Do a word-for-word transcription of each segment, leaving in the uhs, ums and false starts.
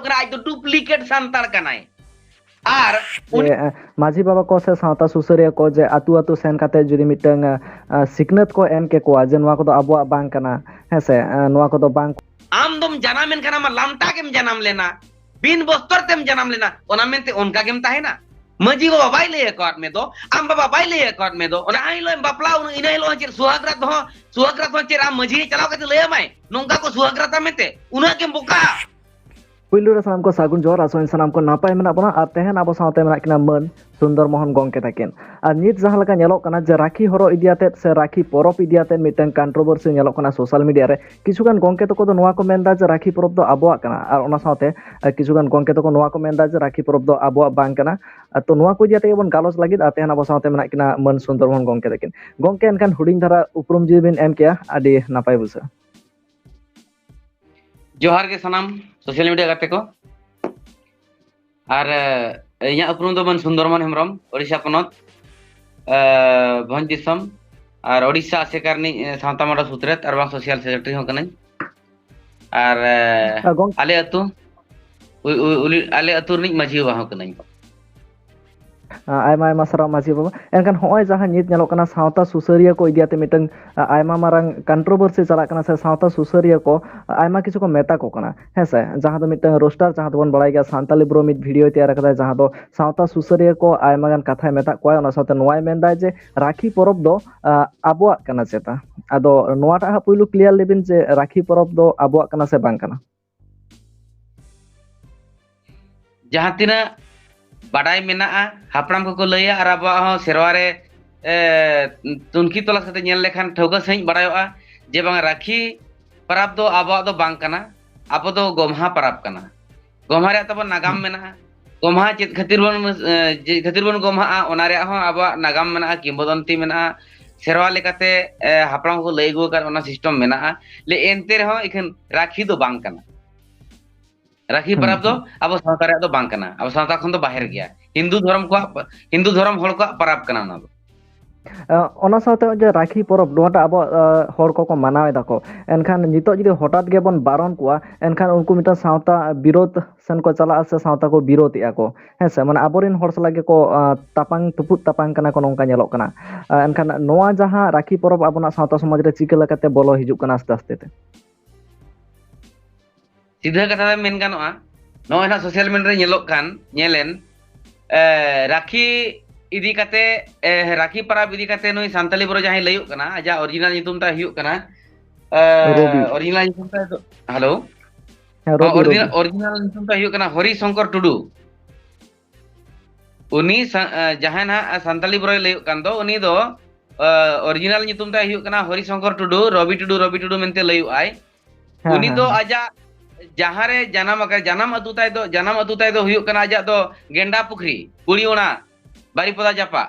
ᱠᱟᱱᱟ, ᱟᱡ ᱫᱚ ᱰᱩᱯᱞᱤᱠᱮᱴ ᱥᱟᱱᱛᱟᱲ ᱠᱟᱱᱟᱭ᱾ ᱟᱨ ᱡᱮ ᱢᱟᱹᱡᱷᱤ ᱵᱟᱵᱟ ᱠᱚ ᱥᱮ ᱥᱟᱶᱛᱟ ᱥᱩᱥᱟᱹᱨᱤᱭᱟᱹ ᱠᱚ ᱡᱮ ᱟᱹᱛᱩ ᱟᱹᱛᱩ ᱥᱮᱱ ᱠᱟᱛᱮ ᱡᱩᱫᱤ ᱢᱤᱫᱴᱟᱝ ᱥᱤᱠᱷᱱᱟᱹᱛ ᱠᱚ ᱮᱢ ᱠᱮᱠᱚᱣᱟ ᱡᱮ ᱱᱚᱣᱟ ᱠᱚᱫᱚ ᱟᱵᱚᱣᱟᱜ ᱵᱟᱝ ᱠᱟᱱᱟ, ᱦᱮᱸ ᱥᱮ, ᱱᱚᱣᱟ ᱠᱚᱫᱚ ᱵᱟᱝ᱾ ᱟᱢ ᱫᱚᱢ ᱡᱟᱱᱟᱢᱮᱱ ᱠᱷᱟᱱ ᱟᱢ ᱞᱟᱢᱴᱟ ᱜᱮᱢ ᱡᱟᱱᱟᱢ ᱞᱮᱱᱟ, ᱵᱤᱱ ᱵᱚᱥᱛᱚᱨ ᱛᱮᱢ ᱡᱟᱱᱟᱢ ᱞᱮᱱᱟ, ᱚᱱᱟ ᱢᱮᱱᱛᱮ ᱚᱱᱠᱟ ᱜᱮᱢ ᱛᱟᱦᱮᱱᱟ? ᱢᱟᱹᱡᱷᱤ ᱵᱟᱵᱟ ᱵᱟᱭ ᱞᱟᱹᱭ ᱟᱠᱟᱫ ᱢᱮ ᱫᱚ, ᱟᱢ ᱵᱟᱵᱟ ᱵᱟᱭ ᱞᱟᱹᱭ ᱟᱠᱟᱫ ᱢᱮ ᱫᱚ, ᱚᱱᱟ ᱦᱤᱞᱳᱜ ᱮᱢ ᱵᱟᱯᱞᱟ, ᱩᱱ- ᱤᱱᱟᱹ ᱦᱤᱞᱳᱜ ᱦᱚᱸ ᱪᱮᱫ ᱥᱩᱦᱟᱜᱽ ᱨᱟᱛ ᱦᱚᱸ, ᱥᱩᱦᱟᱜᱽ ᱨᱟᱛ ᱦᱚᱸ ᱪᱮᱫ ᱟᱢ ᱢᱟᱹᱡᱷᱤ ᱪᱟᱞᱟᱣ ᱠᱟᱛᱮ ᱞᱟᱹᱭ ᱟᱢᱟᱭ, ᱱᱚᱝᱠᱟ ᱠᱚ ᱥᱩᱦᱟᱜᱽ ᱨᱟᱛᱟ ᱢᱮᱱᱛᱮ? ᱩᱱᱟᱹᱜ ᱜᱮᱢ ᱵᱚᱠᱟ? ᱯᱩᱭᱞᱩ ᱨᱮ ᱥᱟᱱᱟᱢ ᱠᱚ ᱥᱟᱹᱜᱩᱱ ᱡᱚᱦᱟᱨ, ᱟᱥᱚᱜ ᱟᱹᱧ ᱥᱟᱱᱟᱢ ᱠᱚ ᱱᱟᱯᱟᱭ ᱢᱮᱱᱟᱜ ᱵᱚᱱᱟ᱾ ᱟᱨ ᱛᱮᱦᱮᱧ ᱟᱵᱚ ᱥᱟᱶᱛᱮ ᱢᱮᱱᱟᱜ ᱠᱤᱱᱟ ᱢᱟᱹᱱ ᱥᱩᱱᱫᱚᱨ ᱢᱳᱦᱚᱱ ᱜᱚᱢᱠᱮ ᱛᱟᱹᱠᱤᱱ᱾ ᱟᱨ ᱱᱤᱛ ᱡᱟᱦᱟᱸ ᱞᱮᱠᱟ ᱧᱮᱞᱚᱜ ᱠᱟᱱᱟ ᱡᱮ ᱨᱟᱠᱷᱤ ᱦᱚᱨᱚᱜ ᱤᱫᱤᱭᱟᱛᱮᱫ ᱥᱮ ᱨᱟᱠᱷᱤ ᱯᱚᱨᱚᱵᱽ ᱤᱫᱤᱭᱟᱛᱮᱫ ᱢᱤᱫᱴᱟᱝ ᱠᱚᱱᱴᱨᱳᱵᱷᱟᱨᱥᱤ ᱧᱮᱞᱚᱜ ᱠᱟᱱᱟ ᱥᱳᱥᱟᱞ ᱢᱤᱰᱤᱭᱟ ᱨᱮ, ᱠᱤᱪᱷᱩ ᱜᱟᱱ ᱜᱚᱢᱠᱮ ᱛᱟᱠᱚ ᱫᱚ ᱱᱚᱣᱟ ᱠᱚ ᱢᱮᱱᱫᱟ ᱡᱮ ᱨᱟᱠᱷᱤ ᱯᱚᱨᱚᱵᱽ ᱫᱚ ᱟᱵᱚᱣᱟᱜ ᱠᱟᱱᱟ, ᱟᱨ ᱚᱱᱟ ᱥᱟᱶᱛᱮ ᱟᱨ ᱠᱤᱪᱷᱩ ᱜᱟᱱ ᱜᱚᱢᱠᱮ ᱛᱟᱠᱚ ᱱᱚᱣᱟ ᱠᱚ ᱢᱮᱱᱫᱟ ᱡᱮ ᱨᱟᱠᱷᱤ ᱯᱚᱨᱚᱵᱽ ᱫᱚ ᱟᱵᱚᱣᱟᱜ ᱵᱟᱝ ᱠᱟᱱᱟ᱾ ᱟᱨ ᱛᱚ ᱱᱚᱣᱟ ᱠᱚ ᱤᱫᱤᱭᱟᱛᱮᱫ ᱜᱮᱵᱚᱱ ᱜᱟᱞᱚᱪ ᱞᱟᱹᱜᱤᱫ, ᱟᱨ ᱛᱮᱦᱮᱧ ᱟᱵᱚ ᱥᱟᱶᱛᱮ ᱢᱮᱱᱟᱜ ᱠᱤᱱᱟ ᱢᱟᱹᱱ ᱥᱩᱱᱫᱚᱨ ᱢᱳᱦᱚᱱ ᱜᱚᱢᱠᱮ ᱛᱟᱹᱠᱤᱱ᱾ ᱜᱚᱢᱠᱮ, ᱮᱱᱠᱷᱟᱱ ᱦᱩᱰᱤᱧ ᱫᱷᱟᱨᱟ ᱩᱯᱨᱩᱢ ᱡᱩᱫᱤ ᱵᱤᱱ ᱮᱢ ᱠᱮᱭᱟ, ᱟᱹᱰᱤ ᱱᱟᱯᱟᱭ ᱵᱩᱡᱷᱟᱹᱜᱼᱟ᱾ ᱡᱚᱦᱟᱨ ᱜᱮ ᱥᱟᱱᱟᱢ ᱥᱳᱥᱟᱞ ᱢᱤᱰᱤᱭᱟ ᱜᱟᱛᱮ ᱠᱚ᱾ ᱟᱨ ᱮ, ᱤᱧᱟᱹᱜ ᱩᱯᱨᱩᱢ ᱫᱚ ᱢᱟᱹᱱ ᱥᱩᱱᱫᱚᱨᱢᱳᱦᱚᱱ ᱦᱮᱢᱵᱨᱚᱢ, ᱳᱰᱤᱥᱟ ᱯᱚᱱᱚᱛ, ᱮ, ᱵᱷᱚᱸᱡᱽ ᱫᱤᱥᱚᱢ, ᱟᱨ ᱳᱰᱤᱥᱟ ᱟᱥᱮᱠᱟ ᱨᱤᱱᱤᱡ, ᱮ, ᱥᱟᱶᱛᱟ ᱢᱟᱰᱣᱟ ᱥᱩᱛᱨᱮᱛ ᱟᱨ ᱵᱟᱝ ᱥᱳᱥᱟᱞ ᱥᱮᱠᱨᱮᱴᱟᱨᱤ ᱦᱚᱸ ᱠᱟᱹᱱᱟᱹᱧ᱾ ᱟᱨ ᱮ, ᱟᱨ ᱜᱚᱢᱠᱮ, ᱟᱞᱮ ᱟᱹᱛᱩ, ᱩ- ᱩ- ᱩᱞᱤ- ᱟᱞᱮ ᱟᱹᱛᱩ ᱨᱤᱱᱤᱡ ᱢᱟᱹᱡᱷᱤ ᱵᱟᱵᱟ ᱦᱚᱸ ᱠᱟᱹᱱᱟᱹᱧ᱾ ᱟᱭᱢᱟ ᱟᱭᱢᱟ ᱥᱟᱨᱦᱟᱣ ᱢᱟᱹᱡᱷᱤ ᱵᱟᱵᱟ᱾ ᱮᱱᱠᱷᱟᱱ ᱦᱚᱸᱜᱼᱚᱭ ᱡᱟᱦᱟᱸ ᱱᱤᱛ ᱧᱮᱞᱚᱜ ᱠᱟᱱᱟ ᱥᱟᱶᱛᱟ ᱥᱩᱥᱟᱹᱨᱤᱭᱟᱹ ᱠᱚ ᱤᱫᱤᱭᱟᱛᱮ ᱢᱤᱫᱴᱟᱝ ᱟ, ᱟᱭᱢᱟ ᱢᱟᱨᱟᱝ ᱠᱚᱱᱴᱨᱳᱵᱷᱟᱨᱥᱤ ᱪᱟᱞᱟᱜ ᱠᱟᱱᱟ ᱥᱮ ᱥᱟᱶᱛᱟ ᱥᱩᱥᱟᱹᱨᱤᱭᱟᱹ ᱠᱚ ᱟᱭᱢᱟ ᱠᱤᱪᱷᱩ ᱠᱚ ᱢᱮᱛᱟ ᱠᱚ ᱠᱟᱱᱟ, ᱦᱮᱸ ᱥᱮ, ᱡᱟᱦᱟᱸ ᱫᱚ ᱢᱤᱫᱴᱟᱝ ᱨᱳᱥᱴᱟᱨ, ᱡᱟᱦᱟᱸ ᱫᱚᱵᱚᱱ ᱵᱟᱲᱟᱭ ᱜᱮᱭᱟ ᱥᱟᱱᱛᱟᱞᱤ ᱵᱨᱳ ᱢᱤᱫ ᱵᱷᱤᱰᱤᱭᱳᱭ ᱛᱮᱭᱟᱨ ᱟᱠᱟᱫᱟ, ᱡᱟᱦᱟᱸ ᱫᱚ ᱥᱟᱶᱛᱟ ᱥᱩᱥᱟᱹᱨᱤᱭᱟᱹ ᱠᱚ ᱟᱭᱢᱟ ᱜᱟᱱ ᱠᱟᱛᱷᱟᱭ ᱢᱮᱛᱟᱜ ᱠᱚᱣᱟ, ᱚᱱᱟ ᱥᱟᱶᱛᱮ ᱱᱚᱣᱟᱭ ᱢᱮᱱᱫᱟ ᱡᱮ ᱨᱟᱠᱷᱤ ᱯᱚᱨᱚᱵᱽ ᱫᱚ ᱟ, ᱟᱵᱚᱣᱟᱜ ᱠᱟᱱᱟ ᱪᱮᱛᱟ? ᱟᱫᱚ ᱱᱚᱣᱟᱴᱟᱜ ᱦᱟᱸᱜ ᱯᱩᱭᱞᱩ ᱠᱞᱤᱭᱟᱨ ᱞᱮᱵᱤᱱ ᱡᱮ ᱨᱟᱠᱷᱤ ᱯᱚᱨᱚᱵᱽ ᱫᱚ ᱟᱵᱚᱣᱟᱜ ᱠᱟᱱᱟ ᱥᱮ ᱵᱟᱝ ᱠᱟᱱᱟ? ᱡᱟᱦᱟᱸ ᱛᱤᱱᱟᱹᱜ ᱵᱟᱰᱟᱭ ᱢᱮᱱᱟᱜᱼᱟ, ᱦᱟᱯᱲᱟᱢ ᱠᱚᱠᱚ ᱞᱟᱹᱭᱟ, ᱟᱨ ᱟᱵᱚᱣᱟᱜ ᱦᱚᱸ ᱥᱮᱨᱣᱟ ᱨᱮ, ᱮ, ᱛᱩᱱᱠᱷᱤ ᱛᱚᱞᱟᱥ ᱠᱟᱛᱮ ᱧᱮᱞ ᱞᱮᱠᱷᱟᱱ ᱴᱷᱟᱹᱣᱠᱟᱹ ᱥᱟᱺᱦᱤᱡ ᱵᱟᱲᱟᱭᱚᱜᱼᱟ ᱡᱮ ᱵᱟᱝ, ᱨᱟᱠᱷᱤ ᱯᱟᱨᱟᱵᱽ ᱫᱚ ᱟᱵᱚᱣᱟᱜ ᱫᱚ ᱵᱟᱝ ᱠᱟᱱᱟ, ᱟᱵᱚ ᱫᱚ ᱜᱚᱢᱦᱟ ᱯᱟᱨᱟᱵᱽ ᱠᱟᱱᱟ᱾ ᱜᱚᱢᱦᱟ ᱨᱮᱭᱟᱜ ᱛᱟᱵᱚᱱ ᱱᱟᱜᱟᱢ ᱢᱮᱱᱟᱜᱼᱟ᱾ ᱜᱚᱢᱦᱟ ᱪᱮᱫ ᱠᱷᱟᱹᱛᱤᱨ ᱵᱚᱱ, ᱮ, ᱪᱮᱫ ᱠᱷᱟᱹᱛᱤᱨ ᱵᱚᱱ ᱜᱚᱢᱦᱟᱜᱼᱟ, ᱚᱱᱟ ᱨᱮᱭᱟᱜ ᱦᱚᱸ ᱟᱵᱚᱣᱟᱜ ᱱᱟᱜᱟᱢ ᱢᱮᱱᱟᱜᱼᱟ, ᱠᱤᱝᱵᱚᱫᱚᱱᱛᱤ ᱢᱮᱱᱟᱜᱼᱟ, ᱥᱮᱨᱣᱟ ᱞᱮᱠᱟᱛᱮ, ᱮ, ᱦᱟᱯᱲᱟᱢ ᱠᱚ ᱞᱟᱹᱭ ᱟᱹᱜᱩ ᱟᱠᱟᱫ ᱚᱱᱟ ᱥᱤᱥᱴᱮᱢ ᱢᱮᱱᱟᱜᱼᱟ᱾ ᱞᱮ ᱮᱱᱛᱮ ᱨᱮᱦᱚᱸ ᱮᱠᱷᱮᱱ ᱨᱟᱠᱷᱤ ᱫᱚ ᱵᱟᱝ ᱠᱟᱱᱟ᱾ ᱨᱟᱠᱷᱤ ᱦᱩᱸ, ᱯᱟᱨᱟᱵᱽ ᱫᱚ ᱦᱩᱸ᱾ ᱟᱵᱚ ᱥᱟᱶᱛᱟ ᱨᱮᱭᱟᱜ ᱫᱚ ᱵᱟᱝ ᱠᱟᱱᱟ, ᱟᱵᱚ ᱥᱟᱶᱛᱟ ᱠᱷᱚᱱ ᱫᱚ ᱵᱟᱦᱮᱨ ᱜᱮᱭᱟ, ᱦᱤᱱᱫᱩ ᱫᱷᱚᱨᱚᱢ ᱠᱚᱣᱟᱜ, ᱦᱤᱱᱫᱩ ᱫᱷᱚᱨᱚᱢ ᱦᱚᱲ ᱠᱚᱣᱟᱜ ᱯᱟᱨᱟᱵᱽ ᱠᱟᱱᱟ ᱚᱱᱟ ᱫᱚ᱾ ᱚᱱᱟ ᱥᱟᱶᱛᱮ ᱱᱚᱜᱼᱚᱭ ᱡᱮ ᱨᱟᱠᱷᱤ ᱯᱚᱨᱚᱵᱽ, ᱱᱚᱣᱟᱴᱟᱜ ᱟᱵᱚ ᱦᱚᱲ ᱠᱚᱠᱚ ᱢᱟᱱᱟᱣ ᱮᱫᱟ ᱠᱚ, ᱮᱱᱠᱷᱟᱱ ᱱᱤᱛᱚᱜ ᱡᱩᱫᱤ ᱦᱚᱴᱟᱛ ᱜᱮᱵᱚᱱ ᱵᱟᱨᱚᱱ ᱠᱚᱣᱟ, ᱮᱱᱠᱷᱟᱱ ᱩᱱᱠᱩ ᱢᱤᱫᱴᱟᱝ ᱥᱟᱶᱛᱟ ᱵᱤᱨᱳᱫᱷ ᱥᱮᱱ ᱠᱚ ᱪᱟᱞᱟᱜᱼᱟ ᱥᱮ ᱥᱟᱶᱛᱟ ᱠᱚ ᱵᱤᱨᱳᱫᱷ ᱮᱫᱟ ᱠᱚ, ᱦᱮᱸ ᱥᱮ? ᱢᱟᱱᱮ ᱟᱵᱚᱨᱮᱱ ᱦᱚᱲ ᱥᱟᱞᱟᱜ ᱜᱮᱠᱚ ᱛᱟᱯᱟᱝ ᱛᱩᱯᱩᱫ ᱛᱟᱯᱟᱝ ᱠᱟᱱᱟ ᱠᱚ, ᱱᱚᱝᱠᱟ ᱧᱮᱞᱚᱜ ᱠᱟᱱᱟ᱾ ᱮᱱᱠᱷᱟᱱ ᱱᱚᱣᱟ ᱡᱟᱦᱟᱸ ᱨᱟᱠᱷᱤ ᱯᱚᱨᱚᱵᱽ ᱟᱵᱚᱱᱟᱜ ᱥᱟᱶᱛᱟ ᱥᱚᱢᱟᱡᱽ ᱨᱮ ᱪᱤᱠᱟᱹ ᱞᱮᱠᱟᱛᱮ ᱵᱚᱞᱚ ᱦᱤᱡᱩᱜ ᱠᱟᱱᱟ ᱟᱥᱛᱮ ᱟᱥᱛᱮ ᱛᱮ? ᱥᱤᱫᱷᱟᱹ ᱠᱟᱛᱷᱟ ᱛᱮ ᱢᱮᱱ ᱜᱟᱱᱚᱜᱼᱟ, ᱱᱚᱜᱼᱚᱭ ᱱᱟᱜ ᱥᱳᱥᱟᱞ ᱢᱤᱰᱤᱭᱟ ᱨᱮ ᱧᱮᱞᱚᱜ ᱠᱟᱱ, ᱧᱮᱞᱮᱱ, ᱮ, ᱨᱟᱠᱷᱤ ᱤᱫᱤ ᱠᱟᱛᱮ, ᱮ, ᱨᱟᱠᱷᱤ ᱯᱟᱨᱟᱵᱽ ᱤᱫᱤ ᱠᱟᱛᱮ ᱱᱩᱭ ᱥᱟᱱᱛᱟᱞᱤ ᱵᱨᱚ ᱡᱟᱦᱟᱸᱭ ᱞᱟᱹᱭᱚᱜ ᱠᱟᱱᱟ, ᱟᱡᱟᱜ ᱚᱨᱤᱡᱤᱱᱟᱞ ᱧᱩᱛᱩᱢ ᱛᱟᱭ ᱦᱩᱭᱩᱜ ᱠᱟᱱᱟ, ᱮ, ᱨᱚᱵᱤ᱾ ᱚᱨᱤᱡᱤᱱᱟᱞ ᱧᱩᱛᱩᱢ ᱛᱟᱭ ᱫᱚ, ᱦᱮᱞᱳ? ᱦᱮᱸ, ᱨᱚᱵᱤ, ᱚᱨᱤᱡᱤᱱᱟᱞ, ᱨᱚᱵᱤ᱾ ᱚᱨᱤᱡᱤᱱᱟᱞ ᱧᱩᱛᱩᱢ ᱛᱟᱭ ᱦᱩᱭᱩᱜ ᱠᱟᱱᱟ ᱦᱚᱨᱤ ᱥᱚᱝᱠᱚᱨ ᱴᱩᱰᱩ᱾ ᱩᱱᱤ ᱥᱟ-, ᱮ, ᱡᱟᱦᱟᱸᱭ ᱱᱟᱦᱟᱜ ᱥᱟᱱᱛᱟᱞᱤ ᱵᱨᱚᱭ ᱞᱟᱹᱭᱚᱜ ᱠᱟᱱ ᱫᱚ, ᱩᱱᱤ ᱫᱚ, ᱮ, ᱚᱨᱤᱡᱤᱱᱟᱞ ᱧᱩᱛᱩᱢ ᱛᱟᱭ ᱦᱩᱭᱩᱜ ᱠᱟᱱᱟ ᱦᱚᱨᱤ ᱥᱚᱝᱠᱚᱨ ᱴᱩᱰᱩ, ᱨᱚᱵᱤ ᱴᱩᱰᱩ, ᱨᱚᱵᱤ ᱴᱩᱰᱩ ᱢᱮᱱᱛᱮ ᱞᱟᱹᱭᱚᱜᱼᱟᱭ᱾ ᱦᱮᱸ, ᱩᱱᱤ ᱦᱮᱸ, ᱫᱚ ᱦᱮᱸ᱾ ᱟᱡᱟᱜ ᱡᱟᱦᱟᱸ ᱨᱮ ᱡᱟᱱᱟᱢ ᱟᱠᱟᱱ, ᱡᱟᱱᱟᱢ ᱟᱹᱛᱩ ᱛᱟᱭ ᱫᱚ, ᱡᱟᱱᱟᱢ ᱟᱹᱛᱩ ᱛᱟᱭ ᱫᱚ ᱦᱩᱭᱩᱜ ᱠᱟᱱᱟ ᱟᱡᱟᱜ ᱫᱚ ᱜᱮᱱᱰᱟ ᱯᱩᱠᱷᱨᱤ, ᱠᱩᱲᱤ ᱚᱲᱟᱜ, ᱵᱟᱨᱤᱯᱚᱫᱟ ᱡᱟᱯᱟᱜ᱾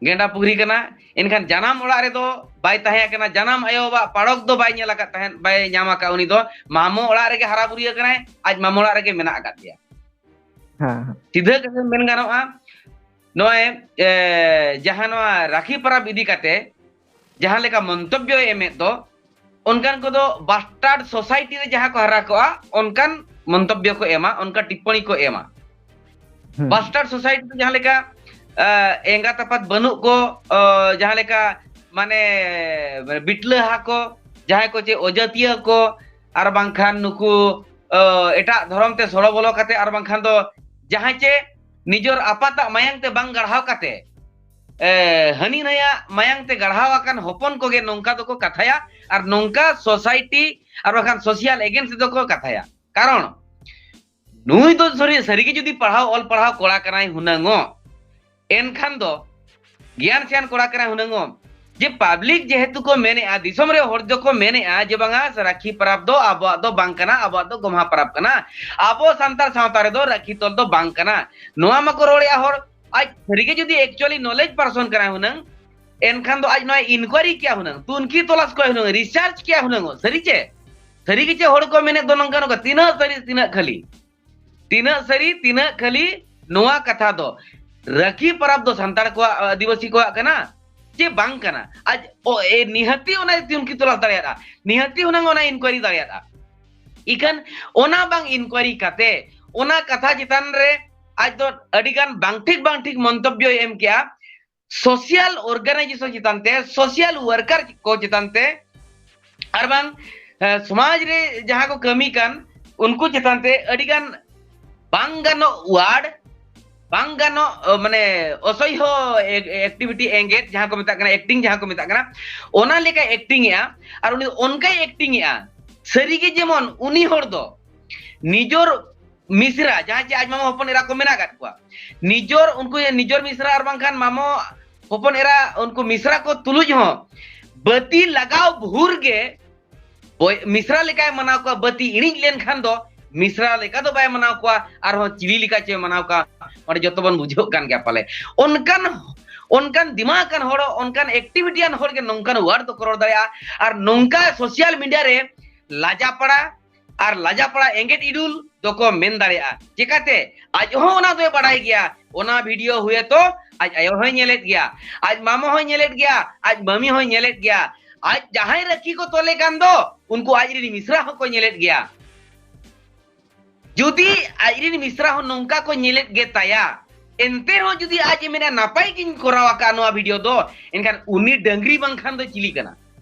ᱜᱮᱱᱰᱟ ᱯᱩᱠᱷᱨᱤ ᱠᱟᱱᱟ᱾ ᱮᱱᱠᱷᱟᱱ ᱡᱟᱱᱟᱢ ᱚᱲᱟᱜ ᱨᱮᱫᱚ ᱵᱟᱭ ᱛᱟᱦᱮᱸ ᱠᱟᱱᱟ, ᱡᱟᱱᱟᱢ ᱟᱭᱳ ᱵᱟᱵᱟᱣᱟᱜ ᱯᱟᱲᱚᱠ ᱫᱚ ᱵᱟᱭ ᱧᱮᱞ ᱟᱠᱟᱫ ᱛᱟᱦᱮᱸᱫ, ᱵᱟᱭ ᱧᱟᱢ ᱟᱠᱟᱫ᱾ ᱩᱱᱤ ᱫᱚ ᱢᱟᱢᱚ ᱚᱲᱟᱜ ᱨᱮᱜᱮ ᱦᱟᱨᱟ ᱵᱩᱨᱩ ᱟᱠᱟᱱᱟᱭ, ᱟᱡ ᱢᱟᱢᱚ ᱚᱲᱟᱜ ᱨᱮᱜᱮ ᱢᱮᱱᱟᱜ ᱟᱠᱟᱫ ᱫᱮᱭᱟ᱾ ᱦᱮᱸ, ᱦᱮᱸ᱾ ᱥᱤᱫᱷᱟᱹ ᱠᱟᱛᱷᱟ ᱢᱮᱱ ᱜᱟᱱᱚᱜᱼᱟ, ᱱᱚᱜᱼᱚᱭ, ᱮ, ᱡᱟᱦᱟᱸ ᱱᱚᱣᱟ ᱨᱟᱠᱷᱤ ᱯᱟᱨᱟᱵᱽ ᱤᱫᱤ ᱠᱟᱛᱮ ᱡᱟᱦᱟᱸ ᱞᱮᱠᱟ ᱢᱚᱱᱛᱚᱵᱵᱚᱭ ᱮᱢᱮᱫ ᱫᱚ, ᱚᱱᱠᱟᱱ ᱠᱚᱫᱚ ᱵᱟᱥᱴᱟᱨᱰ ᱥᱳᱥᱟᱭᱴᱤ ᱨᱮ ᱡᱟᱦᱟᱸ ᱠᱚ ᱦᱟᱨᱟ ᱠᱚᱜᱼᱟ, ᱚᱱᱠᱟᱱ ᱢᱚᱱᱛᱚᱵᱵᱚ ᱠᱚ ᱮᱢᱟ, ᱚᱱᱠᱟ ᱴᱤᱯᱯᱚᱬᱤ ᱠᱚ ᱮᱢᱟ᱾ ᱦᱩᱸ᱾ ᱵᱟᱥᱴᱟᱨᱰ ᱥᱳᱥᱟᱭᱴᱤ ᱫᱚ ᱡᱟᱦᱟᱸ ᱞᱮᱠᱟ, ᱮ, ᱮᱸᱜᱟᱛ ᱟᱯᱟᱛ ᱵᱟᱹᱱᱩᱜ ᱠᱚ, ᱚ, ᱡᱟᱦᱟᱸ ᱞᱮᱠᱟ, ᱢᱟᱱᱮ, ᱵᱤᱴᱞᱟᱹᱦᱟ ᱠᱚ, ᱡᱟᱦᱟᱸᱭ ᱠᱚ ᱪᱮ ᱚᱡᱟᱹᱛᱤᱭᱟᱹ ᱠᱚ, ᱟᱨ ᱵᱟᱝᱠᱷᱟᱱ ᱱᱩᱠᱩ, ᱚ, ᱮᱴᱟᱜ ᱫᱷᱚᱨᱚᱢ ᱛᱮ ᱥᱚᱲᱚ ᱵᱚᱞᱚ ᱠᱟᱛᱮ, ᱟᱨ ᱵᱟᱝᱠᱷᱟᱱ ᱫᱚ ᱡᱟᱦᱟᱸᱭ ᱪᱮ ᱱᱤᱡᱚᱨ ᱟᱯᱟᱛᱟᱜ ᱢᱟᱭᱟᱝ ᱛᱮ ᱵᱟᱝ ᱜᱟᱲᱦᱟᱣ ᱠᱟᱛᱮ, ᱮ, ᱦᱟᱹᱱᱤ ᱱᱟᱹᱭᱟᱜ ᱢᱟᱭᱟᱝ ᱛᱮ ᱜᱟᱲᱦᱟᱣ ᱟᱠᱟᱱ ᱦᱚᱯᱚᱱ ᱠᱚᱜᱮ ᱱᱚᱝᱠᱟ ᱫᱚᱠᱚ ᱠᱟᱛᱷᱟᱭᱟ᱾ ᱟᱨ ᱱᱚᱝᱠᱟ ᱥᱳᱥᱟᱭᱴᱤ ᱟᱨ ᱵᱟᱠᱷᱟᱱ ᱥᱳᱥᱤᱭᱟᱞ ᱮᱜᱮᱱᱥᱴ ᱫᱚᱠᱚ ᱠᱟᱛᱷᱟᱭᱟ᱾ ᱠᱟᱨᱚᱱ ᱱᱩᱭ ᱫᱚ ᱥᱟᱹᱨᱤ, ᱥᱟᱹᱨᱤᱜᱮ ᱡᱩᱫᱤ ᱯᱟᱲᱦᱟᱣ ᱚᱞ ᱯᱟᱲᱦᱟᱣ ᱠᱚᱲᱟ ᱠᱟᱱᱟᱭ ᱦᱩᱱᱟᱹᱝᱚᱜ, ᱮᱱᱠᱷᱟᱱ ᱫᱚ ᱜᱮᱭᱟᱱ ᱥᱮᱭᱟᱱ ᱠᱚᱲᱟ ᱠᱟᱱᱟᱭ ᱦᱩᱱᱟᱹᱝᱚᱜ, ᱡᱮ ᱯᱟᱵᱽᱞᱤᱠ ᱡᱮᱦᱮᱛᱩ ᱠᱚ ᱢᱮᱱᱮᱜᱼᱟ, ᱫᱤᱥᱚᱢ ᱨᱮ ᱦᱚᱲ ᱫᱚᱠᱚ ᱢᱮᱱᱮᱜᱼᱟ ᱡᱮ ᱵᱟᱝᱟ, ᱨᱟᱠᱷᱤ ᱯᱟᱨᱟᱵᱽ ᱫᱚ ᱟᱵᱚᱣᱟᱜ ᱫᱚ ᱵᱟᱝ ᱠᱟᱱᱟ, ᱟᱵᱚᱣᱟᱜ ᱫᱚ ᱜᱚᱢᱦᱟ ᱯᱟᱨᱟᱵᱽ ᱠᱟᱱᱟ, ᱟᱵᱚ ᱥᱟᱱᱛᱟᱲ ᱥᱟᱶᱛᱟ ᱨᱮᱫᱚ ᱨᱟᱠᱷᱤ ᱛᱚᱞ ᱫᱚ ᱵᱟᱝ ᱠᱟᱱᱟ, ᱱᱚᱣᱟ ᱢᱟᱠᱚ ᱨᱚᱲᱮᱜᱼᱟ ᱦᱚᱲ᱾ ᱟᱡ ᱥᱟᱹᱨᱤᱜᱮ ᱡᱩᱫᱤ actually knowledge person ᱠᱟᱱᱟᱭ ᱦᱩᱱᱟᱹᱝ, ᱮᱱᱠᱷᱟᱱ ᱫᱚ ᱟᱡ ᱱᱚᱣᱟ ᱤᱱᱠᱣᱟᱭᱨᱤ ᱠᱮᱭᱟ ᱦᱩᱱᱟᱹᱝ, ᱛᱩᱱᱠᱷᱤ ᱛᱚᱞᱟᱥ ᱠᱚᱭᱟ ᱦᱩᱱᱟᱹᱝ, ᱨᱤᱥᱟᱨᱪ ᱠᱮᱭᱟ ᱦᱩᱱᱟᱹᱝ᱾ ᱥᱟᱹᱨᱤ ᱪᱮ? ᱥᱟᱹᱨᱤ ᱜᱮ ᱪᱮ ᱦᱚᱲ ᱠᱚ ᱢᱮᱱᱮᱫ ᱫᱚ ᱱᱚᱝᱠᱟ ᱱᱚᱝᱠᱟ? ᱛᱤᱱᱟᱹᱜ ᱥᱟᱹᱨᱤ, ᱛᱤᱱᱟᱹᱜ ᱠᱷᱟᱹᱞᱤ? ᱛᱤᱱᱟᱹᱜ ᱥᱟᱹᱨᱤ, ᱛᱤᱱᱟᱹᱜ ᱠᱷᱟᱹᱞᱤ? ᱱᱚᱣᱟ ᱠᱟᱛᱷᱟ ᱫᱚ ᱨᱟᱹᱠᱷᱤ ᱯᱚᱨᱚᱵᱽ ᱫᱚ ᱥᱟᱱᱛᱟᱲ ᱠᱚᱣᱟᱜ, ᱟᱹᱫᱤᱵᱟᱹᱥᱤ ᱠᱚᱣᱟᱜ ᱠᱟᱱᱟ ᱪᱮ ᱵᱟᱝ ᱠᱟᱱᱟ? ᱟᱡ ᱚ, ᱮ, ᱱᱤᱦᱟᱹᱛᱤ ᱚᱱᱟ ᱛᱩᱱᱠᱷᱤ ᱛᱚᱞᱟᱥ ᱫᱟᱲᱮᱭᱟᱜᱼᱟ, ᱱᱤᱦᱟᱹᱛᱤ ᱦᱩᱱᱟᱹᱝ ᱚᱱᱟ ᱤᱱᱠᱩᱭᱟᱨᱤ ᱫᱟᱲᱮᱭᱟᱜᱼᱟ᱾ ᱤᱠᱷᱟᱹᱱ ᱚᱱᱟ ᱵᱟᱝ ᱤᱱᱠᱩᱭᱟᱨᱤ ᱠᱟᱛᱮ ᱚᱱᱟ ᱠᱟᱛᱷᱟ ᱪᱮᱛᱟᱱ ᱨᱮ ᱟᱡ ᱫᱚ ᱟᱹᱰᱤ ᱜᱟᱱ ᱵᱟᱝ ᱴᱷᱤᱠ ᱵᱟᱝ ᱴᱷᱤᱠ ᱢᱚᱱᱛᱚᱵᱵᱚᱭ ᱮᱢ ᱠᱮᱜᱼᱟ᱾ ᱥᱳᱥᱤᱭᱟᱞ ᱚᱨᱜᱟᱱᱟᱭᱡᱮᱥᱚᱱ ᱪᱮᱛᱟᱱ ᱛᱮ, ᱥᱳᱥᱤᱭᱟᱞ ᱣᱟᱨᱠᱟᱨ ᱠᱚ ᱪᱮᱛᱟᱱ ᱛᱮ, ᱟᱨ ᱵᱟᱝ, ᱮ, ᱥᱚᱢᱟᱡᱽ ᱨᱮ ᱡᱟᱦᱟᱸ ᱠᱚ ᱠᱟᱹᱢᱤ ᱠᱟᱱ ᱩᱱᱠᱩ ᱪᱮᱛᱟᱱ ᱛᱮ ᱟᱹᱰᱤ ᱜᱟᱱ ᱵᱟᱝ ᱜᱟᱱᱚᱜ ᱣᱟᱨᱰ, ᱵᱟᱝ ᱜᱟᱱᱚᱜ, ᱚ, ᱢᱟᱱᱮ ᱚᱥᱚᱦᱭᱚ ᱮᱠ-, ᱮᱠᱴᱤᱵᱷᱤᱴᱤ ᱮᱝᱜᱮᱡ ᱡᱟᱦᱟᱸ ᱠᱚ ᱢᱮᱛᱟᱜ ᱠᱟᱱᱟ, ᱮᱠᱴᱤᱝ ᱡᱟᱦᱟᱸ ᱠᱚ ᱢᱮᱛᱟᱜ ᱠᱟᱱᱟ, ᱚᱱᱟ ᱞᱮᱠᱟᱭ ᱮᱠᱴᱤᱝ ᱮᱜᱼᱟ᱾ ᱟᱨ ᱩᱱᱤ ᱚᱱᱠᱟᱭ ᱮᱠᱴᱤᱝ ᱮᱜᱼᱟ, ᱥᱟᱹᱨᱤᱜᱮ ᱡᱮᱢᱚᱱ ᱩᱱᱤ ᱦᱚᱲ ᱫᱚ ᱱᱤᱡᱚᱨ ᱢᱤᱥᱨᱟ, ᱡᱟᱦᱟᱸᱭ ᱪᱮ ᱟᱡ ᱢᱟᱢᱟ ᱦᱚᱯᱚᱱ ᱮᱨᱟ ᱠᱚ ᱢᱮᱱᱟᱜ ᱟᱠᱟᱫ ᱠᱚᱣᱟ, ᱱᱤᱡᱚᱨ, ᱩᱱᱠᱩ ᱱᱤᱡᱚᱨ ᱢᱤᱥᱨᱟ ᱟᱨ ᱵᱟᱝᱠᱷᱟᱱ ᱢᱟᱢᱚ ᱦᱚᱯᱚᱱ ᱮᱨᱟ, ᱩᱱᱠᱩ ᱢᱤᱥᱨᱟ ᱠᱚ ᱛᱩᱞᱩᱡ ᱦᱚᱸ ᱵᱟᱹᱛᱤ ᱞᱟᱜᱟᱣ ᱵᱷᱳᱨ ᱜᱮ ᱵᱚᱭ-, ᱢᱤᱥᱨᱟ ᱞᱮᱠᱟᱭ ᱢᱟᱱᱟᱣ ᱠᱚᱣᱟ᱾ ᱵᱟᱹᱛᱤ ᱤᱬᱤᱡ ᱞᱮᱱᱠᱷᱟᱱ ᱫᱚ ᱢᱤᱥᱨᱟ ᱞᱮᱠᱟ ᱫᱚ ᱵᱟᱭ ᱢᱟᱱᱟᱣ ᱠᱚᱣᱟ, ᱟᱨᱦᱚᱸ ᱪᱤᱞᱤ ᱞᱮᱠᱟ ᱪᱚᱭ ᱢᱟᱱᱟᱣ ᱠᱚᱣᱟ, ᱚᱸᱰᱮ ᱡᱚᱛᱚ ᱵᱚᱱ ᱵᱩᱡᱷᱟᱹᱣ ᱠᱟᱱ ᱜᱮᱭᱟ ᱯᱟᱞᱮ᱾ ᱚᱱᱠᱟᱱ, ᱚᱱᱠᱟᱱ ᱫᱤᱢᱟᱜ ᱟᱱ ᱦᱚᱲ, ᱚᱱᱠᱟᱱ ᱮᱠᱴᱤᱵᱷᱤᱴᱤ ᱟᱱ ᱦᱚᱲ ᱜᱮ ᱱᱚᱝᱠᱟᱱ ᱣᱟᱨᱰ ᱫᱚᱠᱚ ᱨᱚᱲ ᱫᱟᱲᱮᱭᱟᱜᱼᱟ᱾ ᱟᱨ ᱱᱚᱝᱠᱟ ᱥᱳᱥᱤᱭᱟᱞ ᱢᱤᱰᱤᱭᱟ ᱨᱮ ᱞᱟᱡᱟᱯᱟᱲᱟ ᱟᱨ ᱞᱟᱡᱟᱯᱟᱲᱟ ᱮᱸᱜᱮᱫ ᱤᱰᱩᱞ ᱫᱚᱠᱚ ᱢᱮᱱ ᱫᱟᱲᱮᱭᱟᱜᱼᱟ᱾ ᱪᱮᱠᱟᱛᱮ? ᱟᱡ ᱦᱚᱸ ᱚᱱᱟ ᱫᱚᱭ ᱵᱟᱲᱟᱭ ᱜᱮᱭᱟ᱾ ᱚᱱᱟ ᱵᱷᱤᱰᱤᱭᱳ ᱦᱩᱭᱮᱛᱚ ᱟᱡ ᱟᱭᱳ ᱦᱚᱸᱭ ᱧᱮᱞᱮᱫ ᱜᱮᱭᱟ, ᱟᱡ ᱢᱟᱢᱚ ᱦᱚᱸᱭ ᱧᱮᱞᱮᱫ ᱜᱮᱭᱟ, ᱟᱡ ᱢᱟᱢᱤ ᱦᱚᱸᱭ ᱧᱮᱞᱮᱫ ᱜᱮᱭᱟ, ᱟᱡ ᱡᱟᱦᱟᱸᱭ ᱨᱟᱹᱠᱷᱤ ᱠᱚ ᱛᱚᱞᱮ ᱠᱟᱱ ᱫᱚ, ᱩᱱᱠᱩ ᱟᱡ ᱨᱤᱱ ᱢᱤᱥᱨᱟ ᱦᱚᱸᱠᱚ ᱧᱮᱞᱮᱫ ᱜᱮᱭᱟ᱾ ᱡᱩᱫᱤ ᱟᱡ ᱨᱤᱱ ᱢᱤᱥᱨᱟ ᱦᱚᱸ ᱱᱚᱝᱠᱟ ᱠᱚ ᱧᱮᱞᱮᱫ ᱜᱮ ᱛᱟᱭᱟ, ᱮᱱᱛᱮ ᱨᱮᱦᱚᱸ ᱡᱩᱫᱤ ᱟᱡ ᱮ ᱢᱮᱱᱟ, "ᱱᱟᱯᱟᱭ ᱜᱤᱧ ᱠᱚᱨᱟᱣ ᱟᱠᱟᱫ ᱱᱚᱣᱟ ᱵᱷᱤᱰᱤᱭᱳ ᱫᱚ", ᱮᱱᱠᱷᱟᱱ ᱩᱱᱤ ᱰᱟᱹᱝᱨᱤ ᱵᱟᱝᱠᱷᱟᱱ ᱫᱚ ᱪᱤᱞᱤ ᱠᱟᱱᱟ?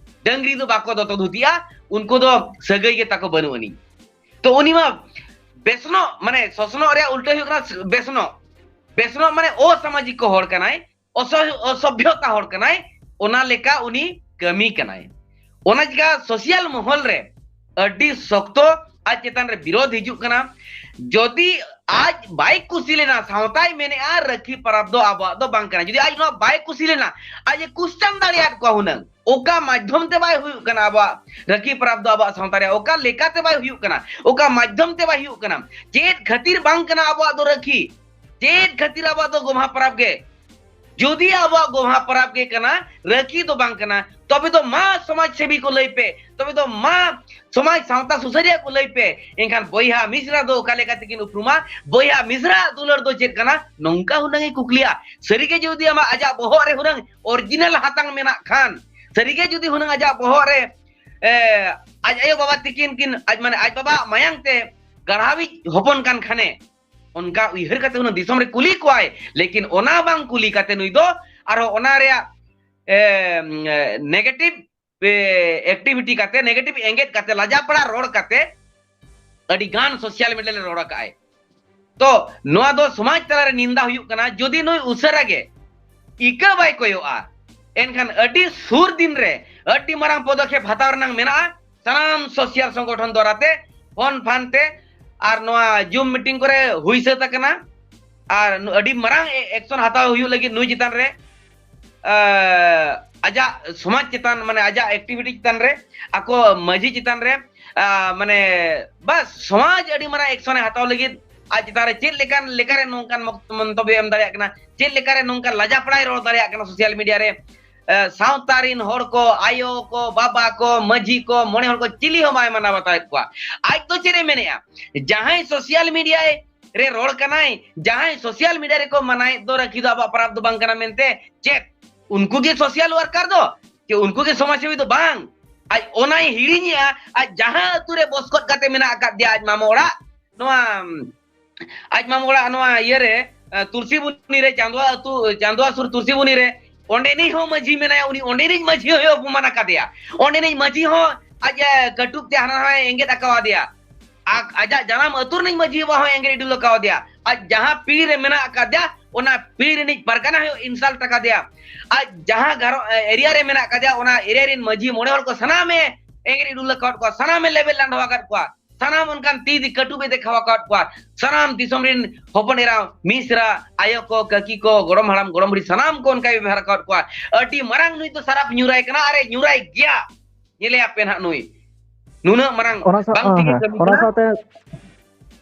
ᱰᱟᱹᱝᱨᱤ ᱫᱚ ᱵᱟᱠᱚ ᱫᱚᱛᱚ ᱫᱷᱩᱛᱤᱜᱼᱟ, ᱩᱱᱠᱩ ᱫᱚ ᱥᱟᱹᱜᱟᱹᱭ ᱜᱮ ᱛᱟᱠᱚ ᱵᱟᱹᱱᱩᱜ ᱟᱹᱱᱤᱡ᱾ ᱛᱚ ᱩᱱᱤ ᱢᱟ ᱵᱮᱥᱱᱚᱜ, ᱢᱟᱱᱮ ᱥᱚᱥᱱᱚᱜ ᱨᱮᱭᱟᱜ ᱩᱞᱴᱟᱹ ᱦᱩᱭᱩᱜ ᱠᱟᱱᱟ ᱵᱮᱥᱱᱚᱜ᱾ ᱵᱮᱥᱱᱚᱜ ᱢᱟᱱᱮ ᱚᱥᱟᱢᱟᱡᱤᱠ ᱠᱚ ᱦᱚᱲ ᱠᱟᱱᱟᱭ, ᱚᱥᱚ-, ᱚᱥᱚᱵᱷᱭᱚᱛᱟ ᱦᱚᱲ ᱠᱟᱱᱟᱭ, ᱚᱱᱟ ᱞᱮᱠᱟ ᱩᱱᱤ ᱠᱟᱹᱢᱤ ᱠᱟᱱᱟᱭ᱾ ᱚᱱᱟ ᱪᱤᱠᱟ ᱥᱳᱥᱤᱭᱟᱞ ᱢᱚᱦᱚᱞ ᱨᱮ ᱟᱹᱰᱤ ᱥᱚᱠᱛᱚ ᱟᱡ ᱪᱮᱛᱟᱱ ᱨᱮ ᱵᱤᱨᱳᱫᱷ ᱦᱤᱡᱩᱜ ᱠᱟᱱᱟ᱾ ᱡᱩᱫᱤ ᱟᱡ ᱵᱟᱭ ᱠᱩᱥᱤ ᱞᱮᱱᱟ, ᱥᱟᱶᱛᱟᱭ ᱢᱮᱱᱮᱜᱼᱟ, ᱨᱟᱹᱠᱷᱤ ᱯᱟᱨᱟᱵᱽ ᱫᱚ ᱟᱵᱚᱣᱟᱜ ᱫᱚ ᱵᱟᱝ ᱠᱟᱱᱟ, ᱡᱩᱫᱤ ᱟᱡ ᱱᱚᱣᱟ ᱵᱟᱭ ᱠᱩᱥᱤ ᱞᱮᱱᱟ, ᱟᱡ ᱮ ᱠᱩᱥᱪᱟᱱ ᱫᱟᱲᱮᱭᱟᱫ ᱠᱚᱣᱟ ᱦᱩᱱᱟᱹᱝ, ᱚᱠᱟ ᱢᱟᱫᱽᱫᱷᱚᱢ ᱛᱮ ᱵᱟᱭ ᱦᱩᱭᱩᱜ ᱠᱟᱱᱟ ᱟᱵᱚᱣᱟᱜ ᱨᱟᱹᱠᱷᱤ ᱯᱟᱨᱟᱵᱽ ᱫᱚ ᱟᱵᱚᱣᱟᱜ ᱥᱟᱶᱛᱟ ᱨᱮ, ᱚᱠᱟ ᱞᱮᱠᱟᱛᱮ ᱵᱟᱭ ᱦᱩᱭᱩᱜ ᱠᱟᱱᱟ, ᱚᱠᱟ ᱢᱟᱫᱽᱫᱷᱚᱢ ᱛᱮ ᱵᱟᱭ ᱦᱩᱭᱩᱜ ᱠᱟᱱᱟ, ᱪᱮᱫ ᱠᱷᱟᱹᱛᱤᱨ ᱵᱟᱝ ᱠᱟᱱᱟ ᱟᱵᱚᱣᱟᱜ ᱫᱚ ᱨᱟᱹᱠᱷᱤ, ᱪᱮᱫ ᱠᱷᱟᱹᱛᱤᱨ ᱟᱵᱚᱣᱟᱜ ᱫᱚ ᱜᱚᱢᱦᱟ ᱯᱟᱨᱟᱵᱽ ᱜᱮ ᱡᱩᱫᱤ ᱟᱵᱚᱣᱟᱜ ᱜᱚᱢᱦᱟ ᱯᱚᱨᱚᱵᱽ ᱜᱮ ᱠᱟᱱᱟ, ᱨᱟᱹᱠᱷᱤ ᱫᱚ ᱵᱟᱝ ᱠᱟᱱᱟ, ᱛᱚᱵᱮ ᱫᱚ ᱢᱟ ᱥᱚᱢᱟᱡᱽ ᱥᱮᱵᱤ ᱠᱚ ᱞᱟᱹᱭ ᱯᱮ, ᱛᱚᱵᱮ ᱫᱚ ᱢᱟ ᱥᱚᱢᱟᱡᱽ ᱥᱟᱶᱛᱟ ᱥᱩᱥᱟᱹᱨᱤᱭᱟᱹ ᱠᱚ ᱞᱟᱹᱭ ᱯᱮ᱾ ᱮᱱᱠᱷᱟᱱ ᱵᱚᱭᱦᱟ ᱢᱤᱥᱨᱟ ᱫᱚ ᱚᱠᱟ ᱞᱮᱠᱟ ᱛᱮᱠᱤᱱ ᱩᱯᱨᱩᱢᱟ? ᱵᱚᱭᱦᱟ ᱢᱤᱥᱨᱟ ᱟᱜ ᱫᱩᱞᱟᱹᱲ ᱫᱚ ᱪᱮᱫ ᱠᱟᱱᱟ? ᱱᱚᱝᱠᱟ ᱦᱩᱱᱟᱹᱝ ᱮ ᱠᱩᱠᱞᱤᱭᱟ᱾ ᱥᱟᱹᱨᱤᱜᱮ ᱡᱩᱫᱤ ᱟᱢᱟᱜ ᱟᱡᱟᱜ ᱵᱚᱦᱚᱜ ᱨᱮ ᱦᱩᱱᱟᱹᱝ original ᱦᱟᱛᱟᱝ ᱢᱮᱱᱟᱜ ᱠᱷᱟᱱ, ᱥᱟᱹᱨᱤᱜᱮ ᱡᱩᱫᱤ ᱦᱩᱱᱟᱹᱝ ᱟᱡᱟᱜ ᱵᱚᱦᱚᱜ ᱨᱮ, ᱮ, ᱟᱡ ᱟᱭᱳ ᱵᱟᱵᱟ ᱛᱤᱠᱤᱱ ᱠᱤᱱ, ᱟᱡ, ᱢᱟᱱᱮ, ᱟᱡ ᱵᱟᱵᱟᱣᱟᱜ ᱢᱟᱭᱟᱝ ᱛᱮ ᱜᱟᱲᱦᱟᱣᱤᱡ ᱦᱚᱯᱚᱱ ᱠᱟᱱ ᱠᱷᱟᱱᱮ, ᱚᱱᱠᱟ ᱩᱭᱦᱟᱹᱨ ᱠᱟᱛᱮ ᱦᱩᱱᱟᱹᱝ ᱫᱤᱥᱚᱢ ᱨᱮ ᱠᱩᱞᱤ ᱠᱚᱣᱟᱭ, ᱞᱮᱠᱤᱱ ᱚᱱᱟ ᱵᱟᱝ ᱠᱩᱞᱤ ᱠᱟᱛᱮ ᱱᱩᱭ ᱫᱚ ᱟᱨᱦᱚᱸ ᱚᱱᱟ ᱨᱮᱭᱟᱜ, ᱮ, negative, ᱮ, activity ᱠᱟᱛᱮ, negative ᱮᱸᱜᱮᱫ ᱠᱟᱛᱮ, ᱞᱟᱡᱟᱯᱟᱲᱟ ᱨᱚᱲ ᱠᱟᱛᱮ ᱟᱹᱰᱤ ᱜᱟᱱ social media ᱨᱮ ᱨᱚᱲ ᱟᱠᱟᱫᱼᱟᱭ᱾ ᱛᱚ ᱱᱚᱣᱟ ᱫᱚ ᱥᱚᱢᱟᱡᱽ ᱛᱟᱞᱟᱨᱮ ᱱᱤᱱᱫᱟ ᱦᱩᱭᱩᱜ ᱠᱟᱱᱟ᱾ ᱡᱩᱫᱤ ᱱᱩᱭ ᱩᱥᱟᱹᱨᱟ ᱜᱮ ᱤᱠᱟᱹ ᱵᱟᱭ ᱠᱚᱭᱚᱜᱼᱟ, ᱮᱱᱠᱷᱟᱱ ᱟᱹᱰᱤ ᱥᱩᱨ ᱫᱤᱱ ᱨᱮ ᱟᱹᱰᱤ ᱢᱟᱨᱟᱝ ᱯᱚᱫᱚᱠᱷᱮᱯ ᱦᱟᱛᱟᱣ ᱨᱮᱱᱟᱜ ᱢᱮᱱᱟᱜᱼᱟ᱾ ᱥᱟᱱᱟᱢ social ᱥᱚᱝᱜᱚᱴᱷᱚᱱ ᱫᱣᱟᱨᱟ ᱛᱮ, phone ᱯᱷᱟᱱ ᱛᱮ, ᱟᱨ ᱱᱚᱣᱟ Zoom meeting ᱠᱚᱨᱮ ᱦᱩᱭ ᱥᱟᱹᱛ ᱟᱠᱟᱱᱟ᱾ ᱟᱨ ᱱᱩ-, ᱟᱹᱰᱤ ᱢᱟᱨᱟᱝ ᱮ-, action ᱦᱟᱛᱟᱣ ᱦᱩᱭᱩᱜ ᱞᱟᱹᱜᱤᱫ ᱱᱩᱭ ᱪᱮᱛᱟᱱ ᱨᱮ, ᱟ, ᱟᱡᱟᱜ ᱥᱚᱢᱟᱡᱽ ᱪᱮᱛᱟᱱ, ᱢᱟᱱᱮ ᱟᱡᱟᱜ activity ᱪᱮᱛᱟᱱ ᱨᱮ, ᱟᱠᱚ ᱢᱟᱹᱡᱷᱤ ᱪᱮᱛᱟᱱ ᱨᱮ, ᱟ, ᱢᱟᱱᱮ ᱵᱟᱥ ᱥᱚᱢᱟᱡᱽ ᱟᱹᱰᱤ ᱢᱟᱨᱟᱝ action ᱮ ᱦᱟᱛᱟᱣ ᱞᱟᱹᱜᱤᱫ, ᱟᱡ ᱪᱮᱛᱟᱱ ᱨᱮ ᱪᱮᱫ ᱞᱮᱠᱟᱱ, ᱞᱮᱠᱟᱨᱮ ᱱᱚᱝᱠᱟᱱ ᱢᱚᱠ-, ᱢᱚᱱᱛᱚᱵᱵᱭᱚ ᱮᱢ ᱫᱟᱲᱮᱭᱟᱜ ᱠᱟᱱᱟ, ᱪᱮᱫ ᱞᱮᱠᱟᱨᱮ ᱱᱚᱝᱠᱟᱱ ᱞᱟᱡᱟᱯᱟᱲᱟᱭ ᱨᱚᱲ ᱫᱟᱲᱮᱭᱟᱜ ᱠᱟᱱᱟ social media ᱨᱮ, ᱟ, ᱥᱟᱶᱛᱟ ᱨᱤᱱ ᱦᱚᱲ ᱠᱚ, ᱟᱭᱳ ᱠᱚ, ᱵᱟᱵᱟ ᱠᱚ, ᱢᱟᱹᱡᱷᱤ ᱠᱚ, ᱢᱚᱬᱮ ᱦᱚᱲ ᱠᱚ, ᱪᱤᱞᱤ ᱦᱚᱸ ᱵᱟᱭ ᱢᱟᱱᱟᱣ ᱵᱟᱛᱟᱣᱮᱫ ᱠᱚᱣᱟ᱾ ᱟᱡ ᱫᱚ ᱪᱮᱫ ᱮ ᱢᱮᱱᱮᱜᱼᱟ? ᱡᱟᱦᱟᱸᱭ social media ᱨᱮ ᱨᱚᱲ ᱠᱟᱱᱟᱭ, ᱡᱟᱦᱟᱸᱭ social media ᱨᱮᱠᱚ ᱢᱟᱱᱟᱭᱮᱫ ᱫᱚ ᱨᱟᱹᱠᱷᱤ ᱫᱚ ᱟᱵᱚᱣᱟᱜ ᱯᱚᱨᱚᱵᱽ ᱫᱚ ᱵᱟᱝ ᱠᱟᱱᱟ ᱢᱮᱱᱛᱮ, ᱪᱮᱫ ᱩᱱᱠᱩ ᱜᱮ social worker ᱫᱚ? ᱪᱮ ᱩᱱᱠᱩ ᱜᱮ ᱥᱚᱢᱟᱡᱽ ᱥᱮᱵᱤ ᱫᱚ? ᱵᱟᱝ᱾ ᱟᱡ ᱚᱱᱟᱭ ᱦᱤᱲᱤᱧᱮᱜᱼᱟ, ᱟᱡ ᱡᱟᱦᱟᱸ ᱟᱹᱛᱩ ᱨᱮ ᱵᱚᱥᱠᱚᱫ ᱠᱟᱛᱮ ᱢᱮᱱᱟᱜ ᱟᱠᱟᱫ ᱫᱮᱭᱟ, ᱟᱡ ᱢᱟᱢᱚ ᱚᱲᱟᱜ, ᱱᱚᱣᱟ, ᱟᱡ ᱢᱟᱢᱚ ᱚᱲᱟᱜ ᱱᱚᱣᱟ ᱤᱭᱟᱹ ᱨᱮ, ᱮ, ᱛᱩᱞᱥᱤ ᱵᱩᱱᱤ ᱨᱮ, ᱪᱟᱸᱫᱣᱟ ᱟᱹᱛᱩ, ᱪᱟᱸᱫᱣᱟ ᱥᱩᱨ ᱛᱩᱞᱥᱤ ᱵᱩᱱᱤ ᱨᱮ, ᱚᱸᱰᱮᱱᱤᱡ ᱦᱚᱸ ᱢᱟᱹᱡᱷᱤ ᱢᱮᱱᱟᱭᱟ, ᱩᱱᱤ ᱚᱸᱰᱮᱱᱤᱡ ᱢᱟᱹᱡᱷᱤ ᱦᱚᱸᱭ ᱚᱯᱚᱢᱟᱱ ᱟᱠᱟᱫᱮᱭᱟ᱾ ᱚᱸᱰᱮᱱᱤᱡ ᱢᱟᱹᱡᱷᱤ ᱦᱚᱸ ᱟᱡ, ᱮ, ᱠᱟᱹᱴᱩᱵ ᱛᱮ ᱦᱟᱱᱟ ᱱᱟᱣᱟᱭ ᱮᱸᱜᱮᱫ ᱟᱠᱟᱣᱟᱫᱮᱭᱟ᱾ ᱟ-, ᱟᱡᱟᱜ ᱡᱟᱱᱟᱢ ᱟᱹᱛᱩ ᱨᱤᱱᱤᱡ ᱢᱟᱹᱡᱷᱤ ᱵᱟᱵᱟ ᱦᱚᱸ ᱮᱸᱜᱮᱞ ᱤᱰᱩᱞ ᱟᱠᱟᱣᱟᱫᱮᱭᱟ᱾ ᱟᱡ ᱡᱟᱦᱟᱸ ᱯᱤᱲ ᱨᱮ ᱢᱮᱱᱟᱜ ᱟᱠᱟᱫᱮᱭᱟ, ᱚᱱᱟ ᱯᱤᱲ ᱨᱤᱱᱤᱡ ᱯᱟᱨᱜᱟᱱᱟ ᱦᱚᱸ insult ᱟᱠᱟᱫᱮᱭᱟ᱾ ᱟᱡ ᱡᱟᱦᱟᱸ ᱜᱷᱟᱨᱚ-, ᱮ, area ᱨᱮ ᱢᱮᱱᱟᱜ ᱟᱠᱟᱫᱮᱭᱟ, ᱚᱱᱟ area ᱨᱤᱱ ᱢᱟᱹᱡᱷᱤ ᱢᱚᱬᱮ ᱦᱚᱲ ᱠᱚ ᱥᱟᱱᱟᱢᱮ ᱮᱸᱜᱮᱞ ᱤᱰᱩᱞ ᱟᱠᱟᱣᱟᱫ ᱠᱚᱣᱟ, ᱥᱟᱱᱟᱢᱮ ᱞᱮᱵᱮᱫ ᱞᱟᱸᱰᱷᱟᱣ ᱟᱠᱟᱫ ᱠᱚᱣᱟ, ᱥᱟᱱᱟᱢ ᱚᱱᱠᱟᱱ ᱛᱤ ᱫᱤ ᱠᱟᱹᱴᱩᱵ ᱮ ᱫᱮᱠᱷᱟᱣ ᱟᱠᱟᱣᱟᱫ ᱠᱚᱣᱟ, ᱥᱟᱱᱟᱢ ᱫᱤᱥᱚᱢ ᱨᱤᱱ ᱦᱚᱯᱚᱱ ᱮᱨᱟ, ᱢᱤᱥᱨᱟ, ᱟᱭᱳ ᱠᱚ, ᱠᱟᱹᱠᱤ ᱠᱚ, ᱜᱚᱲᱚᱢ ᱦᱟᱲᱟᱢ, ᱜᱚᱲᱚᱢ ᱵᱩᱲᱦᱤ, ᱥᱟᱱᱟᱢ ᱠᱚ ᱚᱱᱠᱟᱭ ᱵᱮᱵᱷᱟᱨ ᱟᱠᱟᱣᱟᱫ ᱠᱚᱣᱟ᱾ ᱟᱹᱰᱤ ᱢᱟᱨᱟᱝ ᱱᱩᱭ ᱫᱚ ᱥᱟᱨᱟᱯ ᱧᱩᱨᱟᱭ ᱠᱟᱱᱟ, ᱟᱨᱮ ᱧᱩᱨᱟᱭ ᱜᱮᱭᱟ᱾ ᱧᱮᱞᱮᱭᱟᱯᱮ ᱱᱟᱦᱟᱜ ᱱᱩᱭ᱾ ᱱᱩᱱᱟᱹᱜ ᱢᱟᱨᱟᱝ ᱚᱱᱟ ᱥᱟᱶ-, ᱵᱟᱝ ᱴᱷᱤᱠᱮ ᱦᱮᱸ, ᱠᱟᱹᱢᱤ ᱚᱱᱟ ᱠᱟᱱᱟ᱾ ᱥᱟᱶᱛᱮ,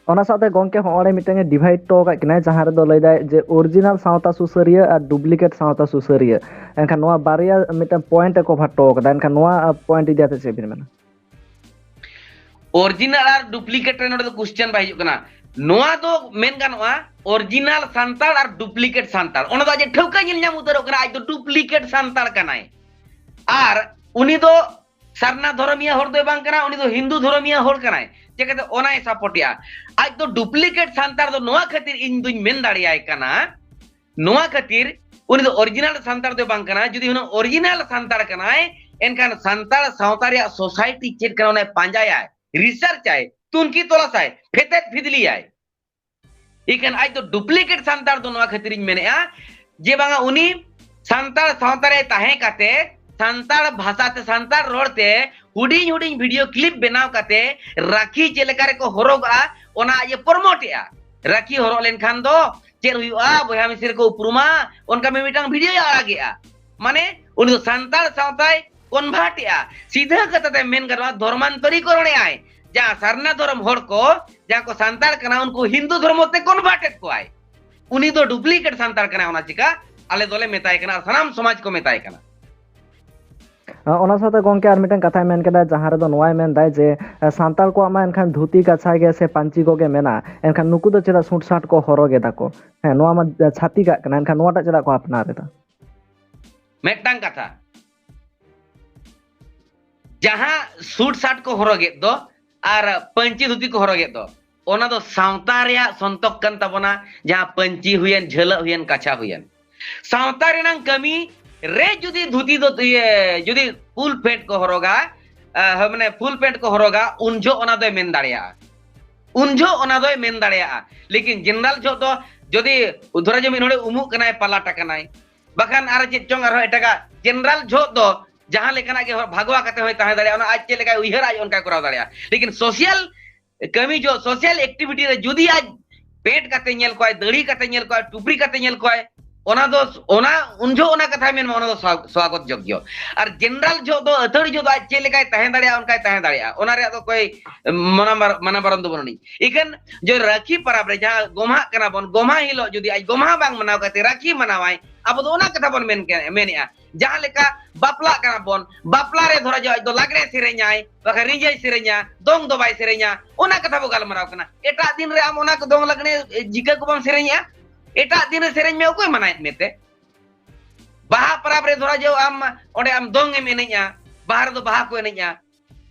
ᱚᱱᱟ ᱥᱟᱶᱛᱮ ᱜᱚᱝᱠᱮ ᱦᱚᱸᱜᱼᱚᱭ ᱢᱤᱫᱴᱟᱝ ᱮ divide ᱦᱚᱴᱚ ᱟᱠᱟᱫ ᱠᱤᱱᱟᱭ, ᱡᱟᱦᱟᱸ ᱨᱮᱫᱚ ᱞᱟᱹᱭ ᱫᱟᱭ ᱡᱮ original ᱥᱟᱶᱛᱟ ᱥᱩᱥᱟᱹᱨᱤᱭᱟᱹ ᱟᱨ duplicate ᱥᱟᱶᱛᱟ ᱥᱩᱥᱟᱹᱨᱤᱭᱟᱹ᱾ ᱮᱱᱠᱷᱟᱱ ᱱᱚᱣᱟ ᱵᱟᱨᱭᱟ ᱢᱤᱫᱴᱟᱝ point ᱮ cover ᱦᱚᱴᱚ ᱟᱠᱟᱫᱟ᱾ ᱮᱱᱠᱷᱟᱱ ᱱᱚᱣᱟ point ᱤᱫᱤ ᱠᱟᱛᱮ ᱪᱮᱫ ᱵᱤᱱ ᱢᱮᱱᱟ? Original ᱟᱨ duplicate ᱨᱮ ᱱᱚᱰᱮ ᱫᱚ question ᱵᱟᱭ ᱦᱤᱡᱩᱜ ᱠᱟᱱᱟ᱾ ᱱᱚᱣᱟ ᱫᱚ ᱢᱮᱱ ᱜᱟᱱᱚᱜᱼᱟ original ᱥᱟᱱᱛᱟᱲ ᱟᱨ duplicate ᱥᱟᱱᱛᱟᱲ, ᱚᱱᱟ ᱫᱚ ᱟᱡ ᱴᱷᱟᱹᱣᱠᱟᱹ ᱧᱮᱞ ᱧᱟᱢ ᱩᱛᱟᱹᱨᱚᱜ ᱠᱟᱱᱟ, ᱟᱡ ᱫᱚ duplicate ᱥᱟᱱᱛᱟᱲ ᱠᱟᱱᱟᱭ᱾ ᱟᱨ ᱩᱱᱤ ᱫᱚ ᱥᱟᱨᱱᱟ ᱫᱷᱚᱨᱚᱢᱤᱭᱟᱹ ᱦᱚᱲ ᱫᱚᱭ ᱵᱟᱝ ᱠᱟᱱᱟ, ᱩᱱᱤ ᱫᱚ ᱦᱤᱱᱫᱩ ᱫᱷᱚᱨᱚᱢᱤᱭᱟᱹ ᱦᱚᱲ ᱠᱟᱱᱟᱭ᱾ ᱪᱤᱠᱟᱹᱛᱮ? ᱚᱱᱟᱭ support ᱮᱜᱼᱟ᱾ ᱟᱡ ᱫᱚ duplicate ᱥᱟᱱᱛᱟᱲ ᱫᱚ ᱱᱚᱣᱟ ᱠᱷᱟᱹᱛᱤᱨ ᱤᱧ ᱫᱩᱧ ᱢᱮᱱ ᱫᱟᱲᱮᱭᱟᱭ ᱠᱟᱱᱟ, ᱱᱚᱣᱟ ᱠᱷᱟᱹᱛᱤᱨ ᱩᱱᱤ ᱫᱚ original ᱥᱟᱱᱛᱟᱲ ᱫᱚ ᱵᱟᱝ ᱠᱟᱱᱟ᱾ ᱡᱩᱫᱤ ᱦᱩᱱᱟᱹᱝ original ᱥᱟᱱᱛᱟᱲ ᱠᱟᱱᱟᱭ, ᱮᱱᱠᱷᱟᱱ ᱥᱟᱱᱛᱟᱲ ᱥᱟᱶᱛᱟ ᱨᱮᱭᱟᱜ society ᱪᱮᱫ ᱠᱟᱱᱟ ᱚᱱᱟᱭ ᱯᱟᱸᱡᱟᱭᱟᱭ, research ᱟᱭ, ᱛᱩᱱᱠᱷᱤ ᱛᱚᱞᱟᱥᱟᱭ, ᱯᱷᱮᱛᱮᱫ ᱯᱷᱤᱫᱽᱞᱤᱭᱟᱭ᱾ ᱤᱠᱷᱟᱹᱱ ᱟᱡ ᱫᱚ duplicate ᱥᱟᱱᱛᱟᱲ ᱫᱚ ᱱᱚᱣᱟ ᱠᱷᱟᱹᱛᱤᱨᱤᱧ ᱢᱮᱱᱮᱜᱼᱟ ᱡᱮ ᱵᱟᱝᱟ ᱩᱱᱤ ᱥᱟᱱᱛᱟᱲ ᱥᱟᱶᱛᱟ ᱨᱮ ᱛᱟᱦᱮᱸ ᱠᱟᱛᱮ ᱥᱟᱱᱛᱟᱲ ᱵᱷᱟᱥᱟ ᱛᱮ ᱥᱟᱱᱛᱟᱲ ᱨᱚᱲ ᱛᱮ ᱦᱩᱰᱤᱧ ᱦᱩᱰᱤᱧ video clip ᱵᱮᱱᱟᱣ ᱠᱟᱛᱮ ᱨᱟᱠᱷᱤ ᱪᱮᱫ ᱞᱮᱠᱟ ᱨᱮᱠᱚ ᱦᱚᱨᱚᱜᱟ ᱚᱱᱟ ᱟᱡ ᱮ promote ᱮᱜᱼᱟ᱾ ᱨᱟᱠᱷᱤ ᱦᱚᱨᱚᱜ ᱞᱮᱱᱠᱷᱟᱱ ᱫᱚ ᱪᱮᱫ ᱦᱩᱭᱩᱜᱼᱟ, ᱵᱚᱭᱦᱟ ᱢᱤᱥᱤᱨ ᱠᱚ ᱩᱯᱨᱩᱢᱟ, ᱚᱱᱠᱟ ᱢᱤᱢᱤᱫᱴᱟᱝ video ᱮ ᱟᱲᱟᱜᱮᱜᱼᱟ᱾ ᱢᱟᱱᱮ ᱩᱱᱤ ᱫᱚ ᱥᱟᱱᱛᱟᱲ ᱥᱟᱶᱛᱟᱭ convert ᱮᱜᱼᱟ᱾ ᱥᱤᱫᱷᱟᱹ ᱠᱟᱛᱷᱟ ᱛᱮ ᱢᱮᱱ ᱜᱟᱱᱚᱜᱼᱟ ᱫᱷᱚᱨᱢᱟᱱᱛᱚᱨᱤᱠᱚᱨᱚᱱ ᱮᱜᱼᱟᱭ᱾ ᱡᱟᱦᱟᱸ ᱥᱟᱨᱱᱟ ᱫᱷᱚᱨᱚᱢ ᱦᱚᱲ ᱠᱚ ᱡᱟᱦᱟᱸ ᱠᱚ ᱥᱟᱱᱛᱟᱲ ᱠᱟᱱᱟ ᱩᱱᱠᱩ ᱦᱤᱱᱫᱩ ᱫᱷᱚᱨᱢᱚ ᱛᱮ convert ᱮᱫ ᱠᱚᱣᱟᱭ᱾ ᱩᱱᱤ ᱫᱚ duplicate ᱥᱟᱱᱛᱟᱲ ᱠᱟᱱᱟᱭ, ᱚᱱᱟ ᱪᱤᱠᱟ ᱟᱞᱮ ᱫᱚᱞᱮ ᱢᱮᱛᱟᱭ ᱠᱟᱱᱟ ᱟᱨ ᱥᱟᱱᱟᱢ ᱥᱚᱢᱟᱡᱽ ᱠᱚ ᱢᱮᱛᱟᱭ ᱠᱟᱱᱟ᱾ ᱚᱱᱟ ᱥᱟᱶᱛᱮ ᱜᱚᱝᱠᱮ ᱟᱨ ᱢᱤᱫᱴᱟᱝ ᱠᱟᱛᱷᱟᱭ ᱢᱮᱱ ᱠᱮᱫᱟ, ᱡᱟᱦᱟᱸ ᱨᱮᱫᱚ ᱱᱚᱣᱟᱭ ᱢᱮᱱᱫᱟᱭ ᱡᱮ ᱥᱟᱱᱛᱟᱲ ᱠᱚᱣᱟᱜ ᱢᱟ ᱮᱱᱠᱷᱟᱱ ᱫᱷᱩᱛᱤ ᱠᱟᱪᱷᱟ ᱜᱮ ᱥᱮ ᱯᱟᱹᱧᱪᱤ ᱠᱚᱜᱮ ᱢᱮᱱᱟᱜᱼᱟ, ᱮᱱᱠᱷᱟᱱ ᱱᱩᱠᱩ ᱫᱚ ᱪᱮᱫᱟᱜ ᱥᱩᱴ ᱥᱟᱴ ᱠᱚ ᱦᱚᱨᱚᱜ ᱮᱫᱟ ᱠᱚ? ᱦᱮᱸ, ᱱᱚᱣᱟ ᱢᱟ ᱪᱷᱟᱹᱛᱤᱠᱟᱜ ᱠᱟᱱᱟ, ᱮᱱᱠᱷᱟᱱ ᱱᱚᱣᱟᱴᱟᱜ ᱪᱮᱫᱟᱜ ᱠᱚ ᱟᱯᱱᱟᱨ ᱮᱫᱟ? ᱢᱤᱫᱴᱟᱝ ᱠᱟᱛᱷᱟ, ᱡᱟᱦᱟᱸ ᱥᱩᱴ ᱥᱟᱴ ᱠᱚ ᱦᱚᱨᱚᱜᱮᱫ ᱫᱚ ᱟᱨ ᱯᱟᱹᱧᱪᱤ ᱫᱷᱩᱛᱤ ᱠᱚ ᱦᱚᱨᱚᱜᱮᱫ ᱫᱚ, ᱚᱱᱟ ᱫᱚ ᱥᱟᱶᱛᱟ ᱨᱮᱭᱟᱜ ᱥᱚᱱᱛᱚᱠ ᱠᱟᱱ ᱛᱟᱵᱚᱱᱟ᱾ ᱡᱟᱦᱟᱸ ᱯᱟᱹᱧᱪᱤ ᱦᱩᱭᱮᱱ, ᱡᱷᱟᱹᱞᱟᱹᱜ ᱦᱩᱭᱮᱱ, ᱠᱟᱪᱷᱟ ᱦᱩᱭᱮᱱ, ᱥᱟᱶᱛᱟ ᱨᱮᱱᱟᱜ ᱠᱟᱹᱢᱤ ᱨᱮ ᱡᱩᱫᱤ ᱫᱷᱩᱛᱤ ᱫᱚ ᱤᱭᱟᱹ ᱡᱩᱫᱤ full pant ᱠᱚ ᱦᱚᱨᱚᱜᱟ, ᱟᱦ, ᱢᱟᱱᱮ full pant ᱠᱚ ᱦᱚᱨᱚᱜᱟ, ᱩᱱ ᱡᱚᱦᱚᱜ ᱚᱱᱟ ᱫᱚᱭ ᱢᱮᱱ ᱫᱟᱲᱮᱭᱟᱜᱼᱟ, ᱩᱱ ᱡᱚᱦᱚᱜ ᱚᱱᱟ ᱫᱚᱭ ᱢᱮᱱ ᱫᱟᱲᱮᱭᱟᱜᱼᱟ᱾ ᱞᱮᱠᱤᱱ general ᱡᱚᱦᱚᱜ ᱫᱚ ᱡᱩᱫᱤ ᱫᱷᱚᱨᱟ ᱡᱮ ᱢᱤᱫ ᱦᱚᱲᱮ ᱩᱢᱩᱜ ᱠᱟᱱᱟᱭ, ᱯᱟᱞᱟᱴ ᱟᱠᱟᱱᱟᱭ, ᱵᱟᱠᱷᱟᱱ ᱟᱨ ᱪᱮᱫ ᱪᱚᱝ ᱟᱨᱦᱚᱸ ᱮᱴᱟᱜᱟᱜ general ᱡᱚᱦᱚᱜ ᱫᱚ ᱡᱟᱦᱟᱸ ᱞᱮᱠᱟᱱᱟᱜ ᱜᱮ ᱦᱚᱲ ᱵᱷᱟᱜᱽᱣᱟ ᱠᱟᱛᱮ ᱦᱚᱸᱭ ᱛᱟᱦᱮᱸ ᱫᱟᱲᱮᱭᱟᱜᱼᱟ, ᱚᱱᱟ ᱟᱡ ᱪᱮᱫ ᱞᱮᱠᱟᱭ ᱩᱭᱦᱟᱹᱨᱟ ᱟᱡ ᱚᱱᱠᱟᱭ ᱠᱚᱨᱟᱣ ᱫᱟᱲᱮᱭᱟᱜᱼᱟ᱾ ᱞᱮᱠᱤᱱ social ᱠᱟᱹᱢᱤ ᱡᱚᱦᱚᱜ, social activity ᱨᱮ ᱡᱩᱫᱤ ᱟᱡ ᱯᱮᱱᱴ ᱠᱟᱛᱮ ᱧᱮᱞ ᱠᱚᱣᱟᱭ, ᱫᱟᱹᱲᱦᱤ ᱠᱟᱛᱮ ᱧᱮᱞ ᱠᱚᱣᱟᱭ, ᱴᱩᱯᱨᱤ ᱠᱟᱛᱮ ᱧᱮᱞ ᱠᱚᱣᱟᱭ, ᱚᱱᱟ ᱫᱚ, ᱚᱱᱟ ᱩᱱ ᱡᱚᱦᱚᱜ ᱚᱱᱟ ᱠᱟᱛᱷᱟᱭ ᱢᱮᱱ ᱢᱟ, ᱚᱱᱟ ᱫᱚ ᱥᱣᱟ-, ᱥᱣᱟᱜᱚᱛ ᱡᱳᱜᱽᱭᱚ᱾ ᱟᱨ ᱡᱮᱱᱟᱨᱟᱞ ᱡᱚᱦᱚᱜ ᱫᱚ, ᱟᱹᱛᱷᱟᱹᱲᱤ ᱡᱚᱦᱚᱜ ᱫᱚ ᱟᱡ ᱪᱮᱫ ᱞᱮᱠᱟᱭ ᱛᱟᱦᱮᱸ ᱫᱟᱲᱮᱭᱟᱜᱼᱟ, ᱚᱱᱠᱟᱭ ᱛᱟᱦᱮᱸ ᱫᱟᱲᱮᱭᱟᱜᱼᱟ, ᱚᱱᱟ ᱨᱮᱭᱟᱜ ᱫᱚ ᱚᱠᱚᱭ ᱢᱟᱱᱟ ᱵᱟᱨ-, ᱢᱟᱱᱟ ᱵᱟᱨᱚᱱ ᱫᱚ ᱵᱟᱹᱱᱩᱜ ᱟᱹᱱᱤᱡ᱾ ᱤᱠᱷᱟᱹᱱ ᱡᱚ ᱨᱟᱹᱠᱷᱤ ᱯᱟᱨᱟᱵᱽ ᱨᱮ ᱡᱟᱦᱟᱸ ᱜᱚᱢᱦᱟᱜ ᱠᱟᱱᱟ ᱵᱚᱱ, ᱜᱚᱢᱦᱟ ᱦᱤᱞᱳᱜ ᱡᱩᱫᱤ ᱟᱡ ᱜᱚᱢᱦᱟ ᱵᱟᱝ ᱢᱟᱱᱟᱣ ᱠᱟᱛᱮ ᱨᱟᱹᱠᱷᱤ ᱢᱟᱱᱟᱣᱟᱭ, ᱟᱵᱚ ᱫᱚ ᱚᱱᱟ ᱠᱟᱛᱷᱟ ᱵᱚᱱ ᱢᱮᱱ ᱠᱮ-, ᱢᱮᱱᱮᱜᱼᱟ᱾ ᱡᱟᱦᱟᱸ ᱞᱮᱠᱟ ᱵᱟᱯᱞᱟᱜ ᱠᱟᱱᱟ ᱵᱚᱱ, ᱵᱟᱯᱞᱟ ᱨᱮ ᱫᱷᱚᱨᱟ ᱡᱚ ᱟᱡ ᱫᱚ ᱞᱟᱜᱽᱲᱮ ᱥᱮᱨᱮᱧᱟᱭ, ᱵᱟᱠᱷᱟᱱ ᱨᱤᱸᱡᱟᱹᱭ ᱥᱮᱨᱮᱧᱟ, ᱫᱚᱝ ᱫᱚ ᱵᱟᱭ ᱥᱮᱨᱮᱧᱟ, ᱚᱱᱟ ᱠᱟᱛᱷᱟ ᱵᱚ ᱜᱟᱞᱢᱟᱨᱟᱣ ᱠᱟᱱᱟ᱾ ᱮᱴᱟᱜ ᱫᱤᱱ ᱨᱮ ᱟᱢ ᱚᱱᱟ ᱠᱚ ᱫᱚᱝ ᱞᱟᱜᱽᱲᱮ, ᱮ, ᱡᱤᱠᱟᱹ ᱠᱚ ᱵᱟᱢ ᱥᱮᱨᱮᱧᱮᱜᱼᱟ? ᱮᱴᱟᱜ ᱫᱤᱱ ᱨᱮ ᱥᱮᱨᱮᱧ ᱢᱮ, ᱚᱠᱚᱭ ᱢᱟᱱᱟᱭᱮᱫ ᱢᱮᱛᱮ? ᱵᱟᱦᱟ ᱯᱚᱨᱚᱵᱽ ᱨᱮ ᱫᱷᱚᱨᱟ ᱡᱚ ᱟᱢ ᱚᱸᱰᱮ ᱟᱢ ᱫᱚᱝ ᱮᱢ ᱮᱱᱮᱡᱼᱟ, ᱵᱟᱦᱟ ᱨᱮᱫᱚ ᱵᱟᱦᱟ ᱠᱚ ᱮᱱᱮᱡᱼᱟ,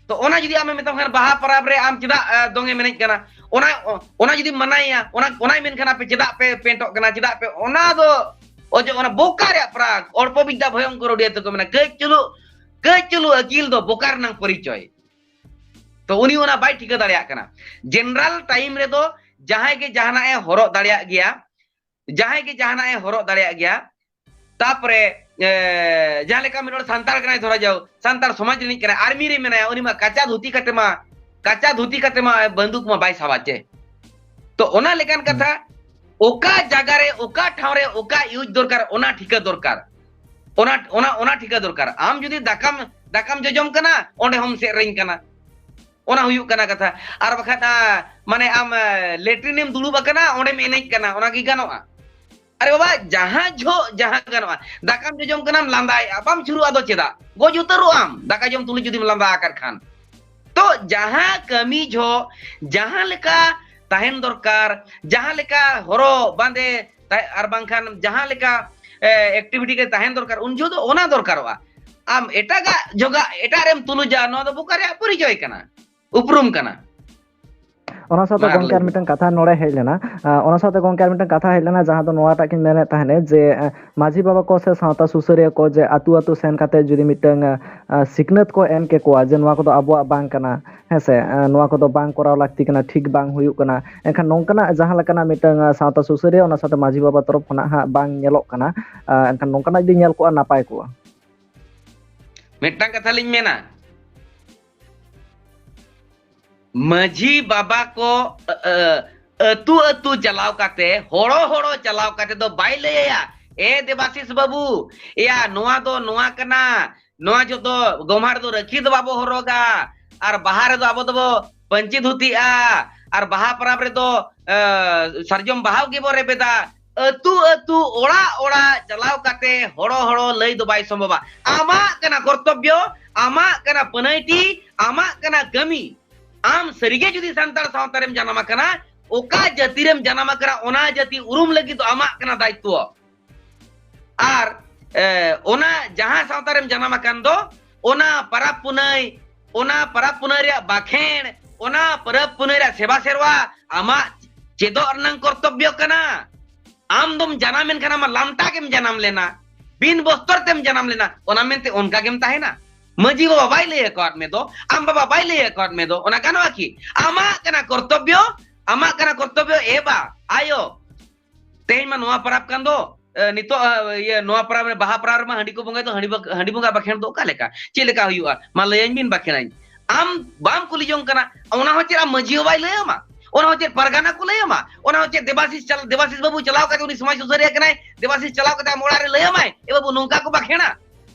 ᱛᱚ ᱚᱱᱟ ᱡᱩᱫᱤ ᱟᱢᱮᱢ ᱢᱮᱛᱟᱢ ᱠᱷᱟᱱ, "ᱵᱟᱦᱟ ᱯᱚᱨᱚᱵᱽ ᱨᱮ ᱟᱢ ᱪᱮᱫᱟᱜ, ᱮ, ᱫᱚᱝ ᱮᱢ ᱮᱱᱮᱡ ᱠᱟᱱᱟ?" ᱚᱱᱟ, ᱚᱱᱟ ᱡᱩᱫᱤᱢ ᱢᱟᱱᱟᱭᱮᱭᱟ, ᱚᱱᱟ, ᱚᱱᱟᱭ ᱢᱮᱱᱠᱷᱟᱱ, "ᱟᱯᱮ ᱪᱮᱫᱟᱜ ᱯᱮ ᱯᱮᱱᱴᱚᱜ ᱠᱟᱱᱟ, ᱪᱮᱫᱟᱜ ᱯᱮ?" ᱚᱱᱟ ᱫᱚ ᱚᱡᱚᱜ, ᱚᱱᱟ ᱵᱚᱠᱟ ᱨᱮᱭᱟᱜ ᱯᱨᱟᱜᱽ, ᱚᱞᱯᱚ ᱵᱤᱫᱽᱫᱟ ᱵᱷᱚᱭᱚᱝᱠᱚᱨ ᱩᱰᱤᱭᱟ ᱛᱮᱠᱚ ᱢᱮᱱᱟ, ᱠᱟᱹᱡ ᱪᱩᱞᱩ, ᱠᱟᱹᱡ ᱪᱩᱞᱩ ᱟᱹᱠᱤᱞ ᱫᱚ ᱵᱚᱠᱟ ᱨᱮᱱᱟᱝ ᱯᱚᱨᱤᱪᱚᱭ᱾ ᱛᱚ ᱩᱱᱤ ᱚᱱᱟ ᱵᱟᱭ ᱴᱷᱤᱠᱟᱹ ᱫᱟᱲᱮᱭᱟᱜ ᱠᱟᱱᱟ᱾ ᱡᱮᱱᱟᱨᱟᱞ ᱴᱟᱭᱤᱢ ᱨᱮᱫᱚ ᱡᱟᱦᱟᱸᱭ ᱜᱮ ᱡᱟᱦᱟᱱᱟᱜ ᱮ ᱦᱚᱨᱚᱜ ᱫᱟᱲᱮᱭᱟᱜ ᱜᱮᱭᱟ, ᱡᱟᱦᱟᱸᱭ ᱜᱮ ᱡᱟᱦᱟᱱᱟᱜ ᱮ ᱦᱚᱨᱚᱜ ᱫᱟᱲᱮᱭᱟᱜ ᱜᱮᱭᱟ᱾ ᱛᱟᱯᱚᱨᱮ, ᱮ, ᱡᱟᱦᱟᱸ ᱞᱮᱠᱟ ᱢᱤᱫ ᱦᱚᱲ ᱥᱟᱱᱛᱟᱲ ᱠᱟᱱᱟᱭ, ᱫᱷᱚᱨᱟ ᱡᱟᱣ, ᱥᱟᱱᱛᱟᱲ ᱥᱚᱢᱟᱡᱽ ᱨᱤᱱᱤᱡ ᱠᱟᱱᱟᱭ, ᱟᱨᱢᱤ ᱨᱮ ᱢᱮᱱᱟᱭᱟ, ᱩᱱᱤ ᱢᱟ ᱠᱟᱪᱟ ᱫᱷᱩᱛᱤ ᱠᱟᱛᱮ ᱢᱟ, ᱠᱟᱪᱟ ᱫᱷᱩᱛᱤ ᱠᱟᱛᱮ ᱢᱟ ᱵᱟᱱᱫᱩᱠ ᱢᱟ ᱵᱟᱭ ᱥᱟᱵᱟ ᱪᱮ᱾ ᱛᱚ ᱚᱱᱟ ᱞᱮᱠᱟᱱ ᱠᱟᱛᱷᱟ, ᱚᱠᱟ ᱡᱟᱭᱜᱟ ᱨᱮ, ᱚᱠᱟ ᱴᱷᱟᱶ ᱨᱮ, ᱚᱠᱟ ᱤᱭᱩᱡᱽ ᱫᱚᱨᱠᱟᱨ, ᱚᱱᱟ ᱴᱷᱤᱠᱟᱹ ᱫᱚᱨᱠᱟᱨ᱾ ᱚᱱᱟ, ᱚᱱᱟ, ᱚᱱᱟ ᱴᱷᱤᱠᱟᱹ ᱫᱚᱨᱠᱟᱨ᱾ ᱟᱢ ᱡᱩᱫᱤ ᱫᱟᱠᱟᱢ, ᱫᱟᱠᱟᱢ ᱡᱚᱡᱚᱢ ᱠᱟᱱᱟ, ᱚᱸᱰᱮ ᱦᱚᱸᱢ ᱥᱮᱨᱮᱧ ᱠᱟᱱᱟ᱾ ᱚᱱᱟ ᱦᱩᱭᱩᱜ ᱠᱟᱱᱟ ᱠᱟᱛᱷᱟ᱾ ᱟᱨ ᱵᱟᱠᱷᱟᱱ, ᱟ, ᱢᱟᱱᱮ ᱟᱢ, ᱟ, ᱞᱮᱴᱨᱤᱱ ᱮᱢ ᱫᱩᱲᱩᱵ ᱟᱠᱟᱱᱟ, ᱚᱸᱰᱮᱢ ᱮᱱᱮᱡ ᱠᱟᱱᱟ, ᱚᱱᱟ ᱠᱤ ᱜᱟᱱᱚᱜᱼᱟ? ᱟᱨᱮ ᱵᱟᱵᱟ, ᱡᱟᱦᱟᱸ ᱡᱚᱦᱚᱜ ᱡᱟᱦᱟᱸ ᱜᱟᱱᱚᱜᱼᱟ᱾ ᱫᱟᱠᱟᱢ ᱡᱚᱡᱚᱢ ᱠᱟᱱᱟᱢ, ᱞᱟᱸᱫᱟᱭᱮᱜᱼᱟ, ᱵᱟᱢ ᱪᱷᱩᱨᱩᱜᱼᱟ ᱫᱚ ᱪᱮᱫᱟᱜ? ᱜᱚᱡ ᱩᱛᱟᱹᱨᱚᱜ ᱟᱢ, ᱫᱟᱠᱟ ᱡᱚᱢ ᱛᱩᱞᱩᱡ ᱡᱩᱫᱤᱢ ᱞᱟᱸᱫᱟ ᱟᱠᱟᱫ ᱠᱷᱟᱱ᱾ ᱛᱚ ᱡᱟᱦᱟᱸ ᱠᱟᱹᱢᱤ ᱡᱚᱦᱚᱜ, ᱡᱟᱦᱟᱸ ᱞᱮᱠᱟ ᱛᱟᱦᱮᱱ ᱫᱚᱨᱠᱟᱨ, ᱡᱟᱦᱟᱸ ᱞᱮᱠᱟ ᱦᱚᱨᱚᱜ ᱵᱟᱸᱫᱮ ᱛᱟ-, ᱟᱨ ᱵᱟᱝᱠᱷᱟᱱ ᱡᱟᱦᱟᱸ ᱞᱮᱠᱟ, ᱮ, ᱮᱠᱴᱤᱵᱷᱤᱴᱤ ᱨᱮ ᱛᱟᱦᱮᱱ ᱫᱚᱨᱠᱟᱨ, ᱩᱱ ᱡᱚᱦᱚᱜ ᱫᱚ ᱚᱱᱟ ᱫᱚᱨᱠᱟᱨᱚᱜᱼᱟ᱾ ᱟᱢ ᱮᱴᱟᱜᱟᱜ ᱡᱚᱜᱟᱜ, ᱮᱴᱟᱜ ᱨᱮᱢ ᱛᱩᱞᱩᱡᱟ, ᱱᱚᱣᱟ ᱫᱚ ᱵᱚᱠᱟ ᱨᱮᱭᱟᱜ ᱯᱚᱨᱤᱪᱚᱭ ᱠᱟᱱᱟ, ᱩᱯᱨᱩᱢ ᱠᱟᱱᱟ᱾ ᱚᱱᱟ ᱥᱟᱶᱛᱮ ᱢᱟ ᱟᱨ ᱜᱚᱝᱠᱮ ᱞᱟᱹᱭ ᱟᱨ ᱢᱮ᱾ ᱢᱤᱫᱴᱟᱝ ᱠᱟᱛᱷᱟ ᱱᱚᱰᱮ ᱦᱮᱡ ᱞᱮᱱᱟ᱾ ᱟ, ᱚᱱᱟ ᱥᱟᱶᱛᱮ ᱜᱚᱝᱠᱮ ᱟᱨ ᱢᱤᱫᱴᱟᱝ ᱠᱟᱛᱷᱟ ᱦᱮᱡ ᱞᱮᱱᱟ, ᱡᱟᱦᱟᱸ ᱫᱚ ᱱᱚᱣᱟᱴᱟᱜ ᱜᱤᱧ ᱢᱮᱱᱮᱫ ᱛᱟᱦᱮᱸᱫ ᱡᱮ, ᱟ, ᱢᱟᱹᱡᱷᱤ ᱵᱟᱵᱟ ᱠᱚ ᱥᱮ ᱥᱟᱶᱛᱟ ᱥᱩᱥᱟᱹᱨᱤᱭᱟᱹ ᱠᱚ ᱡᱮ ᱟᱹᱛᱩ ᱟᱹᱛᱩ ᱥᱮᱱ ᱠᱟᱛᱮ ᱡᱩᱫᱤ ᱢᱤᱫᱴᱟᱝ, ᱟ, ᱟ, ᱥᱤᱠᱷᱱᱟᱹᱛ ᱠᱚ ᱮᱢ ᱠᱮᱠᱚᱣᱟ ᱡᱮ ᱱᱚᱣᱟ ᱠᱚᱫᱚ ᱟᱵᱚᱣᱟᱜ ᱵᱟᱝ ᱠᱟᱱᱟ, ᱦᱮᱸ ᱥᱮ, ᱟ, ᱱᱚᱣᱟ ᱠᱚᱫᱚ ᱵᱟᱝ ᱠᱚᱨᱟᱣ ᱞᱟᱹᱠᱛᱤ ᱠᱟᱱᱟ, ᱴᱷᱤᱠ ᱵᱟᱝ ᱦᱩᱭᱩᱜ ᱠᱟᱱᱟ, ᱮᱱᱠᱷᱟᱱ ᱱᱚᱝᱠᱟᱱᱟᱜ ᱡᱟᱦᱟᱸ ᱞᱮᱠᱟᱱᱟᱜ ᱢᱤᱫᱴᱟᱝ, ᱟ, ᱥᱟᱶᱛᱟ ᱥᱩᱥᱟᱹᱨᱤᱭᱟᱹ, ᱚᱱᱟ ᱥᱟᱶᱛᱮ ᱢᱟᱹᱡᱷᱤ ᱵᱟᱵᱟ ᱛᱚᱨᱚᱯ ᱠᱷᱚᱱᱟᱜ ᱦᱟᱸᱜ ᱵᱟᱝ ᱧᱮᱞᱚᱜ ᱠᱟᱱᱟ᱾ ᱟ, ᱮᱱᱠᱷᱟᱱ ᱱᱚᱝᱠᱟᱱᱟᱜ ᱡᱩᱫᱤ ᱧᱮᱞ ᱠᱚᱜᱼᱟ, ᱱᱟᱯᱟᱭ ᱠᱚᱜᱼᱟ᱾ ᱢᱤᱫᱴᱟᱝ ᱠᱟᱛᱷᱟ ᱞᱤᱧ ᱢᱮᱱᱟ, ᱢᱟᱹᱡᱷᱤ ᱵᱟᱵᱟ ᱠᱚ, ᱟᱹ, ᱟᱹ, ᱟᱹᱛᱩ ᱟᱹᱛᱩ ᱪᱟᱞᱟᱣ ᱠᱟᱛᱮ, ᱦᱚᱲᱚ ᱦᱚᱲᱚ ᱪᱟᱞᱟᱣ ᱠᱟᱛᱮ ᱫᱚ ᱵᱟᱭ ᱞᱟᱹᱭ ᱟᱭᱟ ᱮ ᱫᱮᱵᱟᱥᱤᱥ ᱵᱟᱹᱵᱩ, ᱮᱭᱟ, ᱱᱚᱣᱟ ᱫᱚ ᱱᱚᱣᱟ ᱠᱟᱱᱟ, ᱱᱚᱣᱟ ᱡᱚᱛᱚ ᱜᱚᱢᱦᱟ ᱨᱮᱫᱚ ᱨᱟᱹᱠᱷᱤ ᱫᱚ ᱵᱟᱵᱚ ᱦᱚᱨᱚᱜᱟ, ᱟᱨ ᱵᱟᱦᱟ ᱨᱮᱫᱚ ᱟᱵᱚ ᱫᱚᱵᱚ ᱯᱟᱹᱧᱪᱤ ᱫᱷᱩᱛᱤᱜᱼᱟ, ᱟᱨ ᱵᱟᱦᱟ ᱯᱚᱨᱚᱵᱽ ᱨᱮᱫᱚ, ᱮ, ᱥᱟᱨᱡᱚᱢ ᱵᱟᱦᱟ ᱜᱮᱵᱚ ᱨᱮᱵᱮᱫᱟ᱾ ᱟᱹᱛᱩ ᱟᱹᱛᱩ, ᱚᱲᱟᱜ ᱚᱲᱟᱜ ᱪᱟᱞᱟᱣ ᱠᱟᱛᱮ ᱦᱚᱲᱚ ᱦᱚᱲᱚ ᱞᱟᱹᱭ ᱫᱚ ᱵᱟᱭ ᱥᱚᱢᱵᱷᱚᱵᱟ᱾ ᱟᱢᱟᱜ ᱠᱟᱱᱟ ᱠᱚᱨᱛᱚᱵᱽᱵᱚ, ᱟᱢᱟᱜ ᱠᱟᱱᱟ ᱯᱟᱹᱱᱟᱹᱭᱴᱤ, ᱟᱢᱟᱜ ᱠᱟᱱᱟ ᱠᱟᱹᱢᱤ᱾ ᱟᱢ ᱥᱟᱹᱨᱤᱜᱮ ᱡᱩᱫᱤ ᱥᱟᱱᱛᱟᱲ ᱥᱟᱶᱛᱟ ᱨᱮᱢ ᱡᱟᱱᱟᱢ ᱟᱠᱟᱱᱟ, ᱚᱠᱟ ᱡᱟᱹᱛᱤ ᱨᱮᱢ ᱡᱟᱱᱟᱢ ᱟᱠᱟᱱᱟ, ᱚᱱᱟ ᱡᱟᱹᱛᱤ ᱩᱨᱩᱢ ᱞᱟᱹᱜᱤᱫ ᱫᱚ ᱟᱢᱟᱜ ᱠᱟᱱᱟ ᱫᱟᱭᱤᱛᱛᱚ᱾ ᱟᱨ, ᱮ, ᱚᱱᱟ ᱡᱟᱦᱟᱸ ᱥᱟᱶᱛᱟ ᱨᱮᱢ ᱡᱟᱱᱟᱢ ᱟᱠᱟᱱ ᱫᱚ, ᱚᱱᱟ ᱯᱟᱨᱟᱵᱽ ᱯᱩᱱᱟᱹᱭ, ᱚᱱᱟ ᱯᱟᱨᱟᱵᱽ ᱯᱩᱱᱟᱹᱭ ᱨᱮᱭᱟᱜ ᱵᱟᱠᱷᱮᱬ, ᱚᱱᱟ ᱯᱟᱨᱟᱵᱽ ᱯᱩᱱᱟᱹᱭ ᱨᱮᱭᱟᱜ ᱥᱮᱵᱟ ᱥᱮᱨᱣᱟ ᱟᱢᱟᱜ ᱪᱮᱫᱚᱜ ᱨᱮᱱᱟᱜ ᱠᱚᱨᱛᱚᱵᱽᱵᱚ ᱠᱟᱱᱟ᱾ ᱟᱢ ᱫᱚᱢ ᱡᱟᱱᱟᱢ ᱮᱱ ᱠᱷᱟᱱ ᱟᱢᱟᱜ ᱞᱟᱢᱴᱟ ᱜᱮᱢ ᱡᱟᱱᱟᱢ ᱞᱮᱱᱟ, ᱵᱤᱱ ᱵᱚᱥᱛᱚᱨ ᱛᱮᱢ ᱡᱟᱱᱟᱢ ᱞᱮᱱᱟ, ᱚᱱᱟ ᱢᱮᱱᱛᱮ ᱚᱱᱠᱟ ᱜᱮᱢ ᱛᱟᱦᱮᱱᱟ? ᱢᱟᱹᱡᱷᱤ ᱵᱟᱵᱟ ᱵᱟᱭ ᱞᱟᱹᱭ ᱟᱠᱟᱫ ᱢᱮ ᱫᱚ, ᱟᱢ ᱵᱟᱵᱟ ᱵᱟᱭ ᱞᱟᱹᱭ ᱟᱠᱟᱫ ᱢᱮ ᱫᱚ, ᱚᱱᱟ ᱜᱟᱱᱚᱜᱼᱟ ᱠᱤ? ᱟᱢᱟᱜ ᱠᱟᱱᱟ ᱠᱚᱨᱛᱚᱵᱽᱵᱚ, ᱟᱢᱟᱜ ᱠᱟᱱᱟ ᱠᱚᱨᱛᱚᱵᱽᱵᱚ, ᱮ ᱵᱟ, ᱟᱭᱳ, ᱛᱮᱦᱮᱧ ᱢᱟ ᱱᱚᱣᱟ ᱯᱟᱨᱟᱵᱽ ᱠᱟᱱ ᱫᱚ, ᱮ, ᱱᱤᱛᱚᱜ, ᱮ, ᱤᱭᱟᱹ, ᱱᱚᱣᱟ ᱯᱟᱨᱟᱵᱽ ᱨᱮ, ᱵᱟᱦᱟ ᱯᱟᱨᱟᱵᱽ ᱨᱮᱢᱟ ᱦᱟᱺᱰᱤ ᱠᱚ ᱵᱚᱸᱜᱟᱭ ᱫᱚ, ᱦᱟᱺᱰᱤ ᱵᱟ-, ᱦᱟᱺᱰᱤ ᱵᱚᱸᱜᱟ ᱵᱟᱠᱷᱮᱬ ᱫᱚ ᱚᱠᱟ ᱞᱮᱠᱟ? ᱪᱮᱫ ᱞᱮᱠᱟ ᱦᱩᱭᱩᱜᱼᱟ? ᱢᱟ ᱞᱟᱹᱭᱟᱹᱧ ᱵᱤᱱ ᱵᱟᱠᱷᱮᱬᱟᱹᱧ᱾ ᱟᱢ ᱵᱟᱢ ᱠᱩᱞᱤ ᱡᱚᱝ ᱠᱟᱱᱟ, ᱚᱱᱟ ᱦᱚᱸ ᱪᱮᱫ ᱟᱢ ᱢᱟᱹᱡᱷᱤ ᱦᱚᱸ ᱵᱟᱭ ᱞᱟᱹᱭ ᱟᱢᱟ? ᱚᱱᱟ ᱦᱚᱸ ᱪᱮᱫ ᱯᱟᱨᱜᱟᱱᱟ ᱠᱚ ᱞᱟᱹᱭ ᱟᱢᱟ? ᱚᱱᱟ ᱦᱚᱸ ᱪᱮᱫ ᱫᱮᱵᱟᱥᱤᱥ ᱪᱟᱞ-, ᱫᱮᱵᱟᱥᱤᱥ ᱵᱟᱹᱵᱩ ᱪᱟᱞᱟᱣ ᱠᱟᱛᱮ, ᱩᱱᱤ ᱥᱚᱢᱟᱡᱽ ᱥᱩᱥᱟᱹᱨᱤᱭᱟᱹ ᱠᱟᱱᱟᱭ, ᱫᱮᱵᱟᱥᱤᱥ ᱪᱟᱞᱟᱣ ᱠᱟᱛᱮ ᱟᱢ ᱚᱲᱟᱜ ᱨᱮ ᱞᱟᱹᱭ ᱟᱢᱟᱭ, "ᱮ ᱵᱟᱹᱵᱩ, ᱱᱚᱝᱠᱟ ᱠᱚ ᱵᱟᱠᱷᱮᱬᱟ"?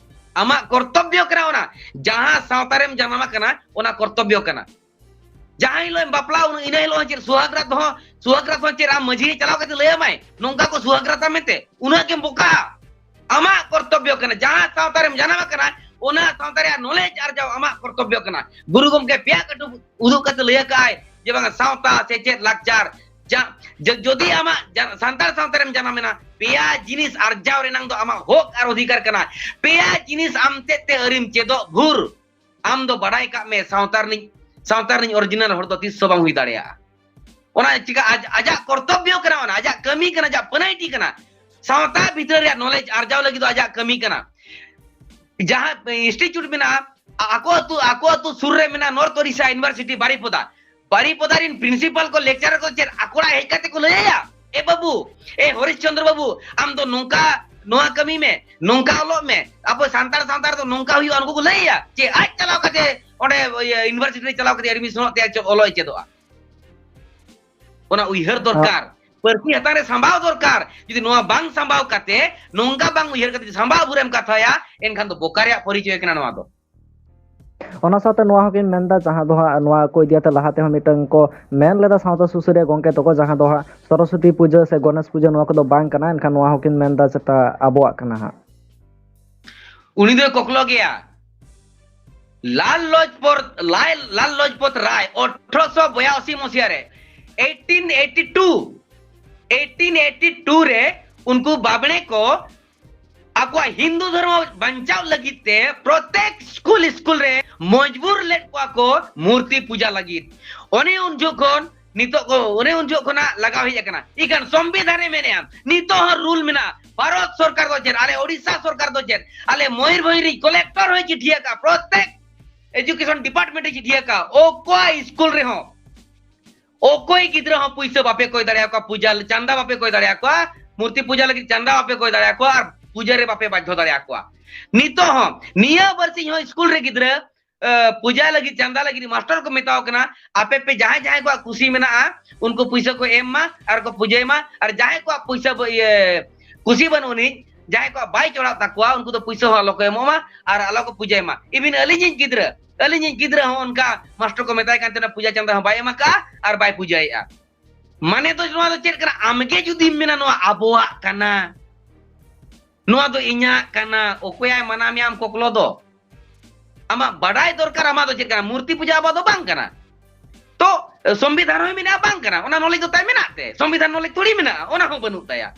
ᱟᱢᱟᱜ ᱠᱚᱨᱛᱚᱵᱽᱵᱚ ᱠᱟᱱᱟ ᱚᱱᱟ᱾ ᱡᱟᱦᱟᱸ ᱥᱟᱶᱛᱟ ᱨᱮᱢ ᱡᱟᱱᱟᱢ ᱟᱠᱟᱱᱟ, ᱚᱱᱟ ᱠᱚᱨᱛᱚᱵᱽᱵᱚ ᱠᱟᱱᱟ᱾ ᱡᱟᱦᱟᱸ ᱦᱤᱞᱳᱜ ᱮᱢ ᱵᱟᱯᱞᱟ, ᱩᱱ-, ᱤᱱᱟᱹ ᱦᱤᱞᱳᱜ ᱦᱚᱸ ᱪᱮᱫ ᱥᱩᱦᱟᱜᱽ ᱨᱟᱛ ᱦᱚᱸ, ᱥᱩᱦᱟᱜᱽ ᱨᱟᱛ ᱦᱚᱸ ᱪᱮᱫ ᱟᱢ ᱢᱟᱹᱡᱷᱤ ᱪᱟᱞᱟᱣ ᱠᱟᱛᱮ ᱞᱟᱹᱭ ᱟᱢᱟᱭ, "ᱱᱚᱝᱠᱟ ᱠᱚ ᱥᱩᱦᱟᱜᱽ ᱨᱟᱛᱟ" ᱢᱮᱱᱛᱮ? ᱩᱱᱟᱹᱜ ᱜᱮᱢ ᱵᱚᱠᱟ᱾ ᱟᱢᱟᱜ ᱠᱚᱨᱛᱚᱵᱽᱵᱚ ᱠᱟᱱᱟ, ᱡᱟᱦᱟᱸ ᱥᱟᱶᱛᱟ ᱨᱮᱢ ᱡᱟᱱᱟᱢ ᱟᱠᱟᱱᱟ, ᱚᱱᱟ ᱥᱟᱶᱛᱟ ᱨᱮᱭᱟᱜ knowledge ᱟᱨᱡᱟᱣ ᱟᱢᱟᱜ ᱠᱚᱨᱛᱚᱵᱽᱵᱚ ᱠᱟᱱᱟ᱾ ᱜᱩᱨᱩ ᱜᱚᱢᱠᱮ ᱯᱮᱭᱟ ᱠᱟᱹᱴᱩᱵ ᱩᱫᱩᱜ ᱠᱟᱛᱮ ᱞᱟᱹᱭ ᱟᱠᱟᱫ ᱟᱭ ᱡᱮ ᱵᱟᱝᱟ, ᱥᱟᱶᱛᱟ, ᱥᱮᱪᱮᱫ, ᱞᱟᱠᱪᱟᱨ, ᱡᱟ-, ᱡᱟ-, ᱡᱩᱫᱤ ᱟᱢᱟᱜ ᱡᱟ-, ᱥᱟᱱᱛᱟᱲ ᱥᱟᱶᱛᱟ ᱨᱮᱢ ᱡᱟᱱᱟᱢ ᱮᱱᱟ, ᱯᱮᱭᱟ ᱡᱤᱱᱤᱥ ᱟᱨᱡᱟᱣ ᱨᱮᱱᱟᱝ ᱫᱚ ᱟᱢᱟᱜ ᱦᱚᱠ ᱟᱨ ᱚᱫᱷᱤᱠᱟᱨ ᱠᱟᱱᱟ᱾ ᱯᱮᱭᱟ ᱡᱤᱱᱤᱥ ᱟᱢ ᱛᱮᱫ ᱛᱮ ᱟᱹᱣᱨᱤᱢ ᱪᱮᱫᱚᱜ ᱵᱷᱳᱨ, ᱟᱢ ᱫᱚ ᱵᱟᱰᱟᱭ ᱠᱟᱜ ᱢᱮ, ᱥᱟᱶᱛᱟ ᱨᱤᱱᱤᱡ, ᱥᱟᱶᱛᱟ ᱨᱤᱱᱤᱡ original ᱦᱚᱲ ᱫᱚ ᱛᱤᱥ ᱦᱚᱸ ᱵᱟᱝ ᱦᱩᱭ ᱫᱟᱲᱮᱭᱟᱜᱼᱟ᱾ ᱚᱱᱟ ᱪᱤᱠᱟ ᱟᱡ-, ᱟᱡᱟᱜ ᱠᱚᱨᱛᱚᱵᱽᱵᱚ ᱠᱟᱱᱟ, ᱚᱱᱟ ᱟᱡᱟᱜ ᱠᱟᱹᱢᱤ ᱠᱟᱱᱟ, ᱟᱡᱟᱜ ᱯᱟᱹᱱᱟᱹᱭᱴᱤ ᱠᱟᱱᱟ᱾ ᱥᱟᱶᱛᱟ ᱵᱷᱤᱛᱨᱤ ᱨᱮᱭᱟᱜ knowledge ᱟᱨᱡᱟᱣ ᱞᱟᱹᱜᱤᱫ ᱫᱚ ᱟᱡᱟᱜ ᱠᱟᱹᱢᱤ ᱠᱟᱱᱟ᱾ ᱡᱟᱦᱟᱸ institute ᱢᱮᱱᱟᱜᱼᱟ, ᱟ-, ᱟᱠᱚ ᱟᱹᱛᱩ, ᱟᱠᱚ ᱟᱹᱛᱩ ᱥᱩᱨ ᱨᱮ ᱢᱮᱱᱟᱜᱼᱟ North Odisha University ᱵᱟᱨᱤᱯᱚᱫᱟ᱾ ᱵᱟᱨᱤᱯᱚᱫᱟ ᱨᱤᱱ principal ᱠᱚ, lecturer ᱠᱚ ᱪᱮᱫ ᱟᱠᱚ ᱚᱲᱟᱜ ᱦᱮᱡ ᱠᱟᱛᱮ ᱠᱚ ᱞᱟᱹᱭ ᱟᱭᱟ, "ᱮ ᱵᱟᱹᱵᱩ, ᱮ ᱦᱚᱨᱤᱥ ᱪᱚᱱᱫᱨᱚ ᱵᱟᱹᱵᱩ, ᱟᱢ ᱫᱚ ᱱᱚᱝᱠᱟ ᱱᱚᱣᱟ ᱠᱟᱹᱢᱤ ᱢᱮ, ᱱᱚᱝᱠᱟ ᱚᱞᱚᱜ ᱢᱮ, ᱟᱵᱚ ᱥᱟᱱᱛᱟᱲ ᱥᱟᱶᱛᱟ ᱨᱮᱫᱚ ᱱᱚᱝᱠᱟ ᱦᱩᱭᱩᱜᱼᱟ", ᱱᱩᱠᱩ ᱠᱚ ᱞᱟᱹᱭ ᱟᱭᱟ? ᱪᱮᱫ ᱟᱡ ᱪᱟᱞᱟᱣ ᱠᱟᱛᱮ ᱚᱸᱰᱮ, ᱤᱭᱟᱹ, university ᱨᱮ ᱪᱟᱞᱟᱣ ᱠᱟᱛᱮ admission ᱚᱜ ᱛᱮ ᱟᱡ ᱚᱞᱚᱜ ᱮ ᱪᱮᱫᱚᱜᱼᱟ? ᱚᱱᱟ ᱩᱭᱦᱟᱹᱨ ᱫᱚᱨᱠᱟᱨ᱾ ᱯᱟᱹᱨᱥᱤ ᱦᱟᱛᱟᱝ ᱨᱮ ᱥᱟᱢᱵᱟᱣ ᱫᱚᱨᱠᱟᱨ᱾ ᱡᱩᱫᱤ ᱱᱚᱣᱟ ᱵᱟᱝ ᱥᱟᱢᱵᱟᱣ ᱠᱟᱛᱮ, ᱱᱚᱝᱠᱟ ᱵᱟᱝ ᱩᱭᱦᱟᱹᱨ ᱠᱟᱛᱮ ᱡᱩᱫᱤ ᱥᱟᱢᱵᱟᱣ ᱵᱩᱨᱮᱢ ᱠᱟᱛᱷᱟᱭᱟ, ᱮᱱᱠᱷᱟᱱ ᱫᱚ ᱵᱚᱠᱟ ᱨᱮᱭᱟᱜ ᱯᱚᱨᱤᱪᱚᱭ ᱠᱟᱱᱟ ᱱᱚᱣᱟ ᱫᱚ᱾ ᱚᱱᱟ ᱥᱟᱶᱛᱮ ᱱᱚᱣᱟ ᱦᱚᱸᱠᱤᱱ ᱢᱮᱱᱫᱟ, ᱡᱟᱦᱟᱸ ᱫᱚ ᱦᱟᱸᱜ ᱱᱚᱣᱟ ᱠᱚ ᱤᱫᱤ ᱠᱟᱛᱮ ᱞᱟᱦᱟ ᱛᱮᱦᱚᱸ ᱢᱤᱫᱴᱟᱝ ᱠᱚ ᱢᱮᱱ ᱞᱮᱫᱟ ᱥᱟᱶᱛᱟ ᱥᱩᱥᱟᱹᱨᱤᱭᱟᱹ ᱜᱚᱢᱠᱮ ᱛᱟᱠᱚ, ᱡᱟᱦᱟᱸ ᱫᱚ ᱦᱟᱸᱜ ᱥᱚᱨᱚᱥᱚᱛᱤ ᱯᱩᱡᱟᱹ ᱥᱮ ᱜᱚᱱᱮᱥ ᱯᱩᱡᱟᱹ ᱱᱚᱣᱟ ᱠᱚᱫᱚ ᱵᱟᱝ ᱠᱟᱱᱟ, ᱮᱱᱠᱷᱟᱱ ᱱᱚᱣᱟ ᱦᱚᱸᱠᱤᱱ ᱢᱮᱱᱫᱟ ᱪᱮᱛᱟ ᱟᱵᱚᱣᱟᱜ ᱠᱟᱱᱟ ᱦᱟᱸᱜ᱾ ᱩᱱᱤ ᱫᱚᱭ ᱠᱚᱠᱞᱚ ᱜᱮᱭᱟ᱾ ᱞᱟᱞ ᱞᱚᱡᱽᱯᱚᱛ, ᱞᱟᱞ, ᱞᱟᱞ ᱞᱚᱡᱽᱯᱚᱛ ᱨᱟᱭ ᱟᱴᱷᱨᱚᱥᱚ ᱵᱚᱭᱟᱥᱤ ᱢᱚᱥᱤᱦᱟ ᱨᱮ, eighteen eighty two, eighteen eighty two ᱨᱮ ᱩᱱᱠᱩ ᱵᱟᱵᱽᱬᱮ ᱠᱚ ᱟᱠᱚᱣᱟᱜ ᱦᱤᱱᱫᱩ ᱫᱷᱚᱨᱢᱚ ᱵᱟᱧᱪᱟᱣ ᱞᱟᱹᱜᱤᱫ ᱛᱮ ᱯᱨᱚᱛᱮᱠ ᱥᱠᱩᱞ, ᱥᱠᱩᱞ ᱨᱮ ᱢᱚᱡᱽᱵᱩᱨ ᱞᱮᱫ ᱠᱚᱣᱟ ᱠᱚ ᱢᱩᱨᱛᱤ ᱯᱩᱡᱟ ᱞᱟᱹᱜᱤᱫ᱾ ᱚᱱᱮ ᱩᱱ ᱡᱚᱠᱷᱚᱱ, ᱱᱤᱛᱚᱜ ᱠᱚ, ᱚᱱᱮ ᱩᱱ ᱡᱚᱠᱷᱚᱱ ᱠᱷᱚᱱᱟᱜ ᱞᱟᱜᱟᱣ ᱦᱮᱡ ᱟᱠᱟᱱᱟ᱾ ᱤᱠᱷᱟᱱ ᱥᱚᱝᱵᱤᱫᱷᱟᱱ ᱨᱮ ᱢᱮᱱᱮᱜᱼᱟ, ᱱᱤᱛᱚᱜ ᱦᱚᱸ ᱨᱩᱞ ᱢᱮᱱᱟᱜᱼᱟ᱾ ᱵᱷᱟᱨᱚᱛ ᱥᱚᱨᱠᱟᱨ ᱫᱚ ᱪᱮᱫ, ᱟᱞᱮ ᱳᱰᱤᱥᱟ ᱥᱚᱨᱠᱟᱨ ᱫᱚ ᱪᱮᱫ, ᱟᱞᱮ ᱢᱚᱭᱩᱨᱵᱷᱚᱸᱡᱽ ᱨᱤᱡ ᱠᱚᱞᱮᱠᱴᱚᱨ ᱦᱚᱸᱭ ᱪᱤᱴᱷᱤ ᱟᱠᱟᱫᱼᱟ, ᱯᱨᱚᱛᱮᱠ ᱮᱡᱩᱠᱮᱥᱚᱱ ᱰᱤᱯᱟᱨᱴᱢᱮᱱᱴ ᱮ ᱪᱤᱴᱷᱤ ᱟᱠᱟᱫᱼᱟ, ᱚᱠᱚᱭ ᱥᱠᱩᱞ ᱨᱮᱦᱚᱸ ᱚᱠᱚᱭ ᱜᱤᱫᱽᱨᱟᱹ ᱦᱚᱸ ᱯᱩᱭᱥᱟᱹ ᱵᱟᱯᱮ ᱠᱚᱭ ᱫᱟᱲᱮᱭᱟᱠᱚᱣᱟ, ᱯᱩᱡᱟ ᱪᱟᱸᱫᱟ ᱵᱟᱯᱮ ᱠᱚᱭ ᱫᱟᱲᱮᱭᱟᱠᱚᱣᱟ, ᱢᱩᱨᱛᱤ ᱯᱩᱡᱟ ᱞᱟᱹᱜᱤᱫ ᱪᱟᱸᱫᱟ ᱵᱟᱯᱮ ᱠᱚᱭ ᱫᱟᱲᱮᱭᱟᱠᱚᱣᱟ, ᱟᱨ ᱯᱩᱡᱟᱹ ᱨᱮ ᱵᱟᱯᱮ ᱵᱟᱫᱽᱫᱷᱚ ᱫᱟᱲᱮᱭᱟᱠᱚᱣᱟ᱾ ᱱᱤᱛᱚᱜ ᱦᱚᱸ ᱱᱤᱭᱟᱹ ᱵᱟᱨᱥᱤᱧ ᱦᱚᱸ ᱥᱠᱩᱞ ᱨᱮ ᱜᱤᱫᱽᱨᱟᱹ, ᱮ, ᱯᱩᱡᱟ ᱞᱟᱹᱜᱤᱫ ᱪᱟᱸᱫᱟ ᱞᱟᱹᱜᱤᱫ ᱢᱟᱥᱴᱟᱨ ᱠᱚ ᱢᱮᱛᱟᱣ ᱠᱟᱱᱟ, ᱟᱯᱮ ᱯᱮ ᱡᱟᱦᱟᱸᱭ ᱡᱟᱦᱟᱸᱭ ᱠᱚᱣᱟᱜ ᱠᱩᱥᱤ ᱢᱮᱱᱟᱜᱼᱟ, ᱩᱱᱠᱩ ᱯᱩᱭᱥᱟᱹ ᱠᱚ ᱮᱢ ᱢᱟ ᱟᱨ ᱠᱚ ᱯᱩᱡᱟᱹᱭ ᱢᱟ, ᱟᱨ ᱡᱟᱦᱟᱸᱭ ᱠᱚᱣᱟᱜ ᱯᱩᱭᱥᱟᱹ ᱵᱟ-, ᱤᱭᱟᱹ, ᱠᱩᱥᱤ ᱵᱟᱹᱱᱩᱜ ᱟᱹᱱᱤᱡ, ᱡᱟᱦᱟᱸᱭ ᱠᱚᱣᱟᱜ ᱵᱟᱭ ᱪᱚᱲᱟᱜ ᱛᱟᱠᱚᱣᱟ, ᱩᱱᱠᱩ ᱫᱚ ᱯᱩᱭᱥᱟᱹ ᱦᱚᱸ ᱟᱞᱚ ᱠᱚ ᱮᱢᱚᱜ ᱢᱟ ᱟᱨ ᱟᱞᱚ ᱠᱚ ᱯᱩᱡᱟᱹᱭ ᱢᱟ᱾ Even ᱟᱹᱞᱤᱧᱤᱡ ᱜᱤᱫᱽᱨᱟᱹ, ᱟᱹᱞᱤᱧᱤᱡ ᱜᱤᱫᱽᱨᱟᱹ ᱦᱚᱸ ᱚᱱᱠᱟ ᱢᱟᱥᱴᱟᱨ ᱠᱚ ᱢᱮᱛᱟᱭ ᱠᱟᱱ ᱛᱟᱦᱮᱱᱟ, ᱯᱩᱡᱟ ᱪᱟᱸᱫᱟ ᱦᱚᱸ ᱵᱟᱭ ᱮᱢ ᱟᱠᱟᱫᱼᱟ ᱟᱨ ᱵᱟᱭ ᱯᱩᱡᱟᱹᱭᱮᱫᱼᱟ᱾ ᱢᱟᱱᱮ ᱫᱚ ᱱᱚᱣᱟ ᱫᱚ ᱪᱮᱫ ᱠᱟᱱᱟ? ᱟᱢᱜᱮ ᱡᱩᱫᱤᱢ ᱢᱮᱱᱟ, "ᱱᱚᱣᱟ ᱟᱵᱚᱣᱟᱜ ᱠᱟᱱᱟ, ᱱᱚᱣᱟ ᱫᱚ ᱤᱧᱟᱜ ᱠᱟᱱᱟ", ᱚᱠᱚᱭᱟᱭ ᱢᱟᱱᱟ ᱢᱮᱭᱟ ᱟᱢ ᱠᱚᱠᱞᱚ ᱫᱚ? ᱟᱢᱟᱜ ᱵᱟᱰᱟᱭ ᱫᱚᱨᱠᱟᱨ, ᱟᱢᱟᱜ ᱫᱚ ᱪᱮᱫ ᱠᱟᱱᱟ? ᱢᱩᱨᱛᱤ ᱯᱩᱡᱟ ᱟᱵᱚᱣᱟᱜ ᱫᱚ ᱵᱟᱝ ᱠᱟᱱᱟ᱾ ᱛᱚ, ᱥᱚᱝᱵᱤᱫᱷᱟᱱ ᱦᱚᱸᱭ ᱢᱮᱱᱟ ᱵᱟᱝ ᱠᱟᱱᱟ, ᱚᱱᱟ knowledge ᱫᱚ ᱛᱟᱭ ᱢᱮᱱᱟᱜ ᱛᱮ, ᱥᱚᱝᱵᱤᱫᱷᱟᱱ knowledge ᱛᱷᱚᱲᱤ ᱢᱮᱱᱟᱜᱼᱟ, ᱚᱱᱟ ᱦᱚᱸ ᱵᱟᱹᱱᱩᱜ ᱛᱟᱭᱟ᱾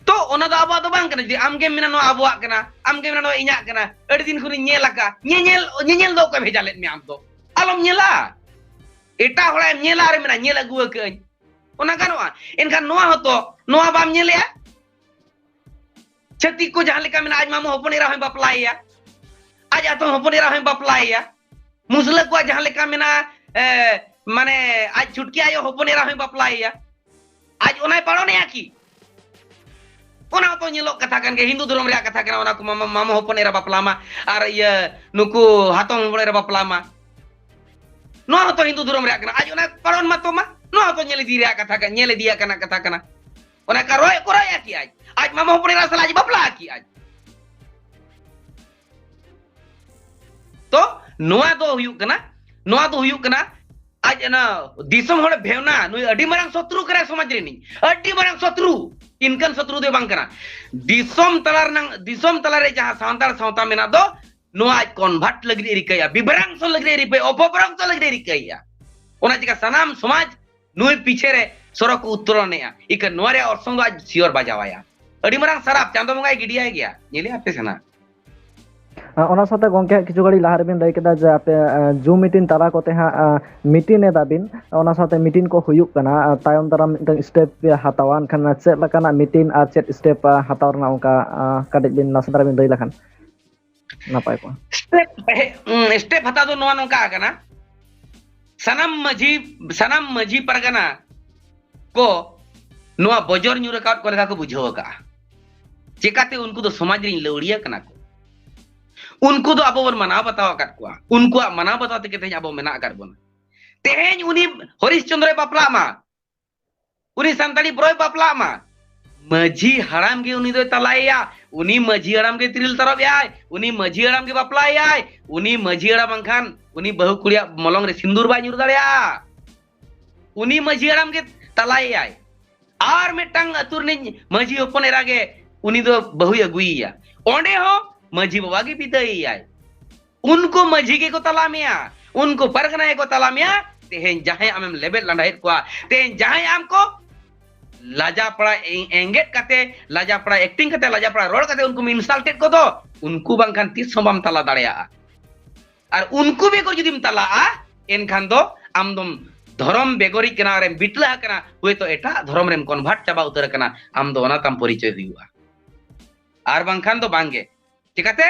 ᱛᱚ, ᱚᱱᱟ ᱫᱚ ᱟᱵᱚᱣᱟᱜ ᱫᱚ ᱵᱟᱝ ᱠᱟᱱᱟ᱾ ᱡᱩᱫᱤ ᱟᱢ ᱜᱮᱢ ᱢᱮᱱᱟ, "ᱱᱚᱣᱟ ᱟᱵᱚᱣᱟᱜ ᱠᱟᱱᱟ", ᱟᱢ ᱜᱮᱢ ᱢᱮᱱᱟ, "ᱱᱚᱣᱟ ᱤᱧᱟᱜ ᱠᱟᱱᱟ, ᱟᱹᱰᱤ ᱫᱤᱱ ᱠᱷᱚᱱᱤᱧ ᱧᱮᱞ ᱟᱠᱟᱫ", ᱧᱮᱧᱮᱞ, ᱧᱮᱧᱮᱞ ᱫᱚ ᱚᱠᱚᱭ ᱵᱷᱮᱡᱟ ᱞᱮᱫ ᱢᱮᱭᱟ ᱟᱢ ᱫᱚ? ᱟᱞᱚᱢ ᱧᱮᱞᱟ᱾ ᱮᱴᱟᱜ ᱦᱚᱲᱟᱜ ᱮᱢ ᱧᱮᱞᱟ ᱟᱨ ᱮᱢ ᱢᱮᱱᱟ, "ᱧᱮᱞ ᱟᱹᱜᱩ ᱟᱠᱟᱫᱟᱹᱧ", ᱚᱱᱟ ᱜᱟᱱᱚᱜᱼᱟ᱾ ᱮᱱᱠᱷᱟᱱ ᱱᱚᱣᱟ ᱦᱚᱸᱛᱚ, ᱱᱚᱣᱟ ᱵᱟᱢ ᱧᱮᱞᱮᱜᱼᱟ? ᱪᱷᱟᱹᱛᱤᱠ ᱠᱚ ᱡᱟᱦᱟᱸ ᱞᱮᱠᱟ ᱢᱮᱱᱟᱜᱼᱟ, ᱟᱡ ᱢᱟᱢᱚ ᱦᱚᱯᱚᱱ ᱮᱨᱟ ᱦᱚᱸᱭ ᱵᱟᱯᱞᱟᱭᱮᱭᱟ, ᱟᱡ ᱦᱟᱛᱚᱢ ᱦᱚᱯᱚᱱ ᱮᱨᱟ ᱦᱚᱸᱭ ᱵᱟᱯᱞᱟᱭᱮᱭᱟ, ᱢᱩᱥᱞᱟᱹ ᱠᱚᱣᱟᱜ ᱡᱟᱦᱟᱸ ᱞᱮᱠᱟ ᱢᱮᱱᱟᱜᱼᱟ, ᱮ, ᱢᱟᱱᱮ ᱟᱡ ᱪᱷᱩᱴᱠᱤ ᱟᱭᱳ ᱦᱚᱯᱚᱱ ᱮᱨᱟ ᱦᱚᱸᱭ ᱵᱟᱯᱞᱟᱭᱮᱭᱟ, ᱟᱡ ᱚᱱᱟᱭ ᱯᱟᱲᱚᱱᱮᱭᱟ ᱠᱤ? ᱚᱱᱟ ᱦᱚᱸᱛᱚ ᱧᱮᱞᱚᱜ ᱠᱟᱛᱷᱟ ᱠᱟᱱ ᱜᱮᱭᱟ, ᱦᱤᱱᱫᱩ ᱫᱷᱚᱨᱚᱢ ᱨᱮᱭᱟᱜ ᱠᱟᱛᱷᱟ ᱠᱟᱱᱟ, ᱚᱱᱟ ᱠᱚ ᱢᱟᱢᱟ, ᱢᱟᱢᱚ ᱦᱚᱯᱚᱱ ᱮᱨᱟ ᱵᱟᱯᱞᱟ ᱢᱟ, ᱟᱨ ᱤᱭᱟᱹ ᱱᱩᱠᱩ ᱦᱟᱛᱚᱢ ᱦᱚᱯᱚᱱ ᱮᱨᱟ ᱵᱟᱯᱞᱟ ᱢᱟ, ᱱᱚᱣᱟ ᱦᱚᱸᱛᱚ ᱦᱤᱱᱫᱩ ᱫᱷᱚᱨᱚᱢ ᱨᱮᱭᱟᱜ ᱠᱟᱱᱟ, ᱟᱡ ᱚᱱᱟ ᱯᱟᱲᱚᱱ ᱢᱟᱛᱚ ᱢᱟ᱾ ᱱᱚᱣᱟ ᱦᱚᱸᱛᱚ ᱧᱮᱞ ᱤᱫᱤ ᱨᱮᱭᱟᱜ ᱠᱟᱛᱷᱟ ᱠᱟᱱᱟ, ᱧᱮᱞ ᱤᱫᱤᱭᱟᱜ ᱠᱟᱱᱟ ᱠᱟᱛᱷᱟ ᱠᱟᱱᱟ᱾ ᱚᱱᱟ ᱠᱟᱨᱚᱭ ᱠᱚᱨᱟᱣᱮᱫᱼᱟ ᱠᱤ ᱟᱡ? ᱟᱡ ᱢᱟᱢᱟ ᱦᱚᱯᱚᱱ ᱮᱨᱟ ᱥᱟᱞᱟᱜ ᱟᱡ ᱵᱟᱯᱞᱟ ᱠᱤ ᱟᱡ? ᱛᱚ ᱱᱚᱣᱟ ᱫᱚ ᱦᱩᱭᱩᱜ ᱠᱟᱱᱟ, ᱱᱚᱣᱟ ᱫᱚ ᱦᱩᱭᱩᱜ ᱠᱟᱱᱟ ᱟᱡ ᱚᱱᱟ ᱫᱤᱥᱚᱢ ᱦᱚᱲ ᱵᱷᱮᱣᱱᱟ, ᱱᱩᱭ ᱟᱹᱰᱤ ᱢᱟᱨᱟᱝ ᱥᱚᱛᱨᱩ ᱠᱟᱱᱟᱭ ᱥᱚᱢᱟᱡᱽ ᱨᱤᱱᱤᱡ, ᱟᱹᱰᱤ ᱢᱟᱨᱟᱝ ᱥᱚᱛᱨᱩ, ᱤᱱᱠᱟᱱ ᱥᱚᱛᱨᱩ ᱫᱚ ᱵᱟᱝ ᱠᱟᱱᱟ᱾ ᱫᱤᱥᱚᱢ ᱛᱟᱞᱟ ᱨᱮᱱᱟᱝ, ᱫᱤᱥᱚᱢ ᱛᱟᱞᱟᱨᱮ ᱡᱟᱦᱟᱸ ᱥᱟᱱᱛᱟᱲ ᱥᱟᱶᱛᱟ ᱢᱮᱱᱟᱜ ᱫᱚ, ᱱᱚᱣᱟ ᱟᱡ convert ᱞᱟᱹᱜᱤᱫ ᱮ ᱨᱤᱠᱟᱹᱭᱟ, ᱵᱤᱵᱷᱨᱟᱝᱥᱚᱱ ᱞᱟᱹᱜᱤᱫ ᱮ ᱨᱤᱠᱟᱹᱭᱟ, ᱚᱯᱚᱵᱷᱨᱚᱝᱥᱚᱱ ᱞᱟᱹᱜᱤᱫ ᱮ ᱨᱤᱠᱟᱹᱭᱟ᱾ ᱚᱱᱟ ᱪᱤᱠᱟ ᱥᱟᱱᱟᱢ ᱥᱚᱢᱟᱡᱽ ᱱᱩᱭ ᱯᱤᱪᱷᱮ ᱨᱮ ᱥᱚᱨᱚᱜ ᱠᱚ ᱩᱛᱛᱚᱞᱚᱱᱮᱜᱼᱟ᱾ ᱤᱠᱟᱹ ᱱᱚᱣᱟ ᱨᱮᱭᱟᱜ ᱚᱨᱥᱚᱝ ᱫᱚ ᱟᱡ sure ᱵᱟᱡᱟᱣᱟᱭᱟ᱾ ᱟᱹᱰᱤ ᱢᱟᱨᱟᱝ ᱥᱟᱨᱟᱯ ᱪᱟᱸᱫᱚ ᱵᱚᱸᱜᱟᱭ ᱜᱤᱰᱤᱭᱟᱭ ᱜᱮᱭᱟ, ᱧᱮᱞᱮ ᱟᱯᱮ ᱥᱮᱱᱟᱜ᱾ ᱟᱨ ᱚᱱᱟ ᱥᱟᱶᱛᱮ ᱜᱚᱝᱠᱮ, ᱠᱤᱪᱷᱩ ᱜᱷᱟᱹᱲᱤᱡ ᱞᱟᱦᱟ ᱨᱮᱵᱤᱱ ᱞᱟᱹᱭ ᱠᱮᱫᱟ ᱡᱮ ᱟᱯᱮ ᱡᱩᱢ ᱢᱤᱴᱤᱝ ᱛᱟᱞᱟ ᱠᱚᱛᱮ ᱦᱟᱸᱜ ᱢᱤᱴᱤᱝ ᱮᱫᱟ ᱵᱤᱱ, ᱚᱱᱟ ᱥᱟᱶᱛᱮ ᱢᱤᱴᱤᱝ ᱠᱚ ᱦᱩᱭᱩᱜ ᱠᱟᱱᱟ, ᱛᱟᱭᱚᱢ ᱫᱟᱨᱟᱢ ᱢᱤᱫᱴᱟᱝ ᱥᱴᱮᱯ ᱯᱮ ᱦᱟᱛᱟᱣᱟ, ᱮᱱᱠᱷᱟᱱ ᱪᱮᱫ ᱞᱮᱠᱟᱱᱟᱜ ᱢᱤᱴᱤᱝ ᱟᱨ ᱪᱮᱫ ᱥᱴᱮᱯ ᱦᱟᱛᱟᱣ ᱨᱮᱱᱟᱜ ᱚᱱᱠᱟ ᱠᱟᱹᱴᱤᱡ ᱵᱤᱱ ᱱᱟᱥᱮ ᱫᱷᱟᱨᱟ ᱵᱤᱱ ᱞᱟᱹᱭ ᱞᱮᱠᱷᱟᱱ ᱱᱟᱯᱟᱭ ᱠᱚᱜᱼᱟ᱾ ᱥᱴᱮᱯ, ᱥᱴᱮᱯ ᱦᱟᱛᱟᱣ ᱫᱚ ᱱᱚᱣᱟ ᱱᱚᱝᱠᱟ ᱠᱟᱱᱟ, ᱥᱟᱱᱟᱢ ᱢᱟᱹᱡᱷᱤ, ᱥᱟᱱᱟᱢ ᱢᱟᱹᱡᱷᱤ ᱯᱟᱨᱜᱟᱱᱟ ᱠᱚ ᱱᱚᱣᱟ ᱵᱚᱡᱚᱨ ᱧᱩᱨ ᱟᱠᱟᱫ ᱠᱚ ᱞᱮᱠᱟ ᱠᱚ ᱵᱩᱡᱷᱟᱹᱣ ᱟᱠᱟᱫᱼᱟ᱾ ᱪᱮᱠᱟᱛᱮ? ᱩᱱᱠᱩ ᱫᱚ ᱥᱚᱢᱟᱡᱽ ᱨᱮᱱ ᱞᱟᱹᱣᱲᱤᱭᱟᱹ ᱠᱟᱱᱟ ᱠᱚ᱾ ᱩᱱᱠᱩ ᱫᱚ ᱟᱵᱚ ᱵᱚᱱ ᱢᱟᱱᱟᱣ ᱵᱟᱛᱟᱣ ᱟᱠᱟᱫ ᱠᱚᱣᱟ, ᱩᱱᱠᱩᱣᱟᱜ ᱢᱟᱱᱟᱣ ᱵᱟᱛᱟᱣ ᱛᱮᱜᱮ ᱛᱮᱦᱮᱧ ᱟᱵᱚ ᱢᱮᱱᱟᱜ ᱟᱠᱟᱫ ᱵᱚᱱᱟ᱾ ᱛᱮᱦᱮᱧ ᱩᱱᱤ ᱦᱚᱨᱤᱥ ᱪᱚᱸᱫᱽᱨᱚᱭ ᱵᱟᱯᱞᱟᱜ ᱢᱟ, ᱩᱱᱤ ᱥᱟᱱᱛᱟᱲᱤ ᱵᱨᱚᱭ ᱵᱟᱯᱞᱟᱜ ᱢᱟ, ᱢᱟᱹᱡᱷᱤ ᱦᱟᱲᱟᱢ ᱜᱮ ᱩᱱᱤ ᱫᱚᱭ ᱛᱟᱞᱟᱭᱮᱭᱟ, ᱩᱱᱤ ᱢᱟᱹᱡᱷᱤ ᱦᱟᱲᱟᱢ ᱜᱮ ᱛᱤᱨᱤᱞ ᱛᱟᱨᱚᱵ ᱮᱭᱟᱭ, ᱩᱱᱤ ᱢᱟᱹᱡᱷᱤ ᱦᱟᱲᱟᱢ ᱜᱮ ᱵᱟᱯᱞᱟᱭᱮᱭᱟᱭ, ᱩᱱᱤ ᱢᱟᱹᱡᱷᱤ ᱦᱟᱲᱟᱢ ᱵᱟᱝᱠᱷᱟᱱ ᱩᱱᱤ ᱵᱟᱹᱦᱩ ᱠᱩᱲᱤᱭᱟᱜ ᱢᱚᱞᱚᱝ ᱨᱮ ᱥᱤᱸᱫᱩᱨ ᱵᱟᱭ ᱧᱩᱨ ᱫᱟᱲᱮᱭᱟᱜᱼᱟ᱾ ᱩᱱᱤ ᱢᱟᱹᱡᱷᱤ ᱦᱟᱲᱟᱢ ᱜᱮ ᱛᱟᱞᱟᱭᱮᱭᱟᱭ᱾ ᱟᱨ ᱢᱤᱫᱴᱟᱝ ᱟᱹᱛᱩ ᱨᱤᱱᱤᱡ ᱢᱟᱹᱡᱷᱤ ᱦᱚᱯᱚᱱ ᱮᱨᱟ ᱜᱮ ᱩᱱᱤ ᱫᱚ ᱵᱟᱹᱦᱩᱭ ᱟᱹᱜᱩᱭᱮᱭᱟ᱾ ᱚᱸᱰᱮ ᱦᱚᱸ ᱢᱟᱹᱡᱷᱤ ᱵᱟᱵᱟ ᱜᱮ ᱵᱤᱫᱟᱹᱭᱮᱭᱟᱭ᱾ ᱩᱱᱠᱩ ᱢᱟᱹᱡᱷᱤ ᱜᱮᱠᱚ ᱛᱟᱞᱟ ᱢᱮᱭᱟ, ᱩᱱᱠᱩ ᱯᱟᱨᱜᱟᱱᱟ ᱜᱮᱠᱚ ᱛᱟᱞᱟ ᱢᱮᱭᱟ᱾ ᱛᱮᱦᱮᱧ ᱡᱟᱦᱟᱸᱭ ᱟᱢᱮᱢ ᱞᱮᱵᱮᱫ ᱞᱟᱸᱰᱟᱭᱮᱫ ᱠᱚᱣᱟ, ᱛᱮᱦᱮᱧ ᱡᱟᱦᱟᱸᱭ ᱟᱢ ᱠᱚ ᱞᱟᱡᱟ ᱯᱟᱲᱟ ᱮᱝ-, ᱮᱝᱜᱮᱫ ᱠᱟᱛᱮ, ᱞᱟᱡᱟ ᱯᱟᱲᱟ acting ᱠᱟᱛᱮ, ᱞᱟᱡᱟ ᱯᱟᱲᱟ ᱨᱚᱲ ᱠᱟᱛᱮ ᱩᱱᱠᱩᱢ insulted ᱠᱚᱫᱚ, ᱩᱱᱠᱩ ᱵᱟᱝᱠᱷᱟᱱ ᱛᱤᱥ ᱦᱚᱸ ᱵᱟᱢ ᱛᱟᱞᱟ ᱫᱟᱲᱮᱭᱟᱜᱼᱟ᱾ ᱟᱨ ᱩᱱᱠᱩ ᱵᱮᱜᱚᱨ ᱡᱩᱫᱤᱢ ᱛᱟᱞᱟᱜᱼᱟ, ᱮᱱᱠᱷᱟᱱ ᱫᱚ ᱟᱢ ᱫᱚᱢ ᱫᱷᱚᱨᱚᱢ ᱵᱮᱜᱚᱨᱤᱡ ᱠᱟᱱᱟ, ᱟᱨᱮᱢ ᱵᱤᱴᱞᱟᱹ ᱟᱠᱟᱱᱟ, ᱦᱳᱭᱛᱳ ᱮᱴᱟᱜ ᱫᱷᱚᱨᱚᱢ ᱨᱮᱢ convert ᱪᱟᱵᱟ ᱩᱛᱟᱹᱨ ᱟᱠᱟᱱᱟ, ᱟᱢ ᱫᱚ ᱚᱱᱟ ᱛᱟᱢ ᱯᱚᱨᱤᱪᱚᱭ ᱦᱩᱭᱩᱜᱼᱟ᱾ ᱟᱨ ᱵᱟᱝᱠᱷᱟᱱ ᱫᱚ ᱵᱟᱝᱜᱮ᱾ ᱪᱤᱠᱟᱛᱮ?